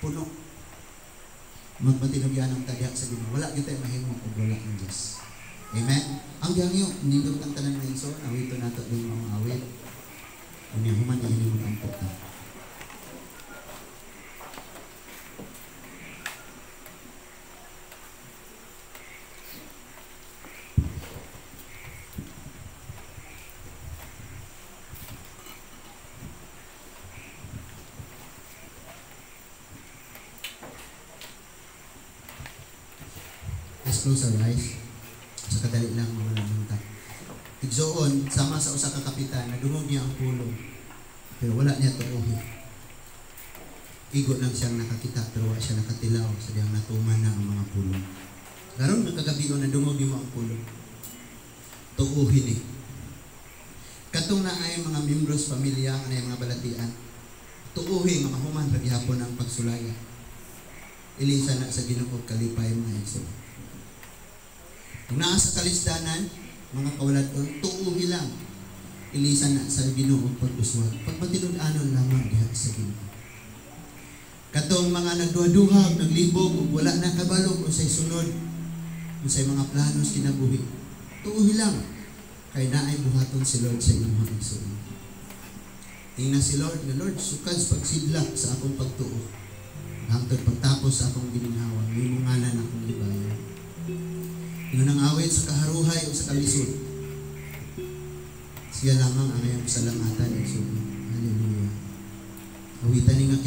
puno. Magmatinugyan ang tagyak sa Ginoo. Wala kita mahimo kung wala ang Diyos. Amen? Ang gangyo, nindot ang tanan mga igsoon, awito nato din mga awit. Unya human niini magampo ta. Let's close our eyes. Sa kadali lang mga lamang ta. Igsoon, sama sa usa ka kapitan, nadungog niya ang pulong. Pero wala niya tuohi. Igo lang siyang nakakita pero wala siya nakatilaw sa diyang natuman na ang mga pulong. Karon nga kagabi nadungog nimo ang pulong. Tuohi ni. Katong na ay mga membros pamilya nga naay mga balatian. Tuohi nga mahuman ra gihapon ang pagsulaya. Ilisa na sa Ginoo kalipay, mga igsoon. Kung naa sa kalisdanan, mga kawaladon, tuuhi lang. Ilisan na sa Ginoo pag-uswag. Pagmatinud-anon lamang diha sa Ginoo. Katong mga nagduha-duha, naglibog, ug wala na kabalo kung sa'y sunod, kung sa'y mga planos kinabuhi. Tuuhi lang. Kay naay buhaton si Lord sa inyong igsoon. Tingnan si Lord, nga Lord, sukad sa pagsidlak sa akong pagtuo. Hangtod pagtapos sa akong gininhawa, imong ngalan akong gibayo. Ingon ang awit sa kaharuhay o sa kalisod. Siya lamang ang iyong salamatan, igsoon. Hallelujah. Awitan ni nga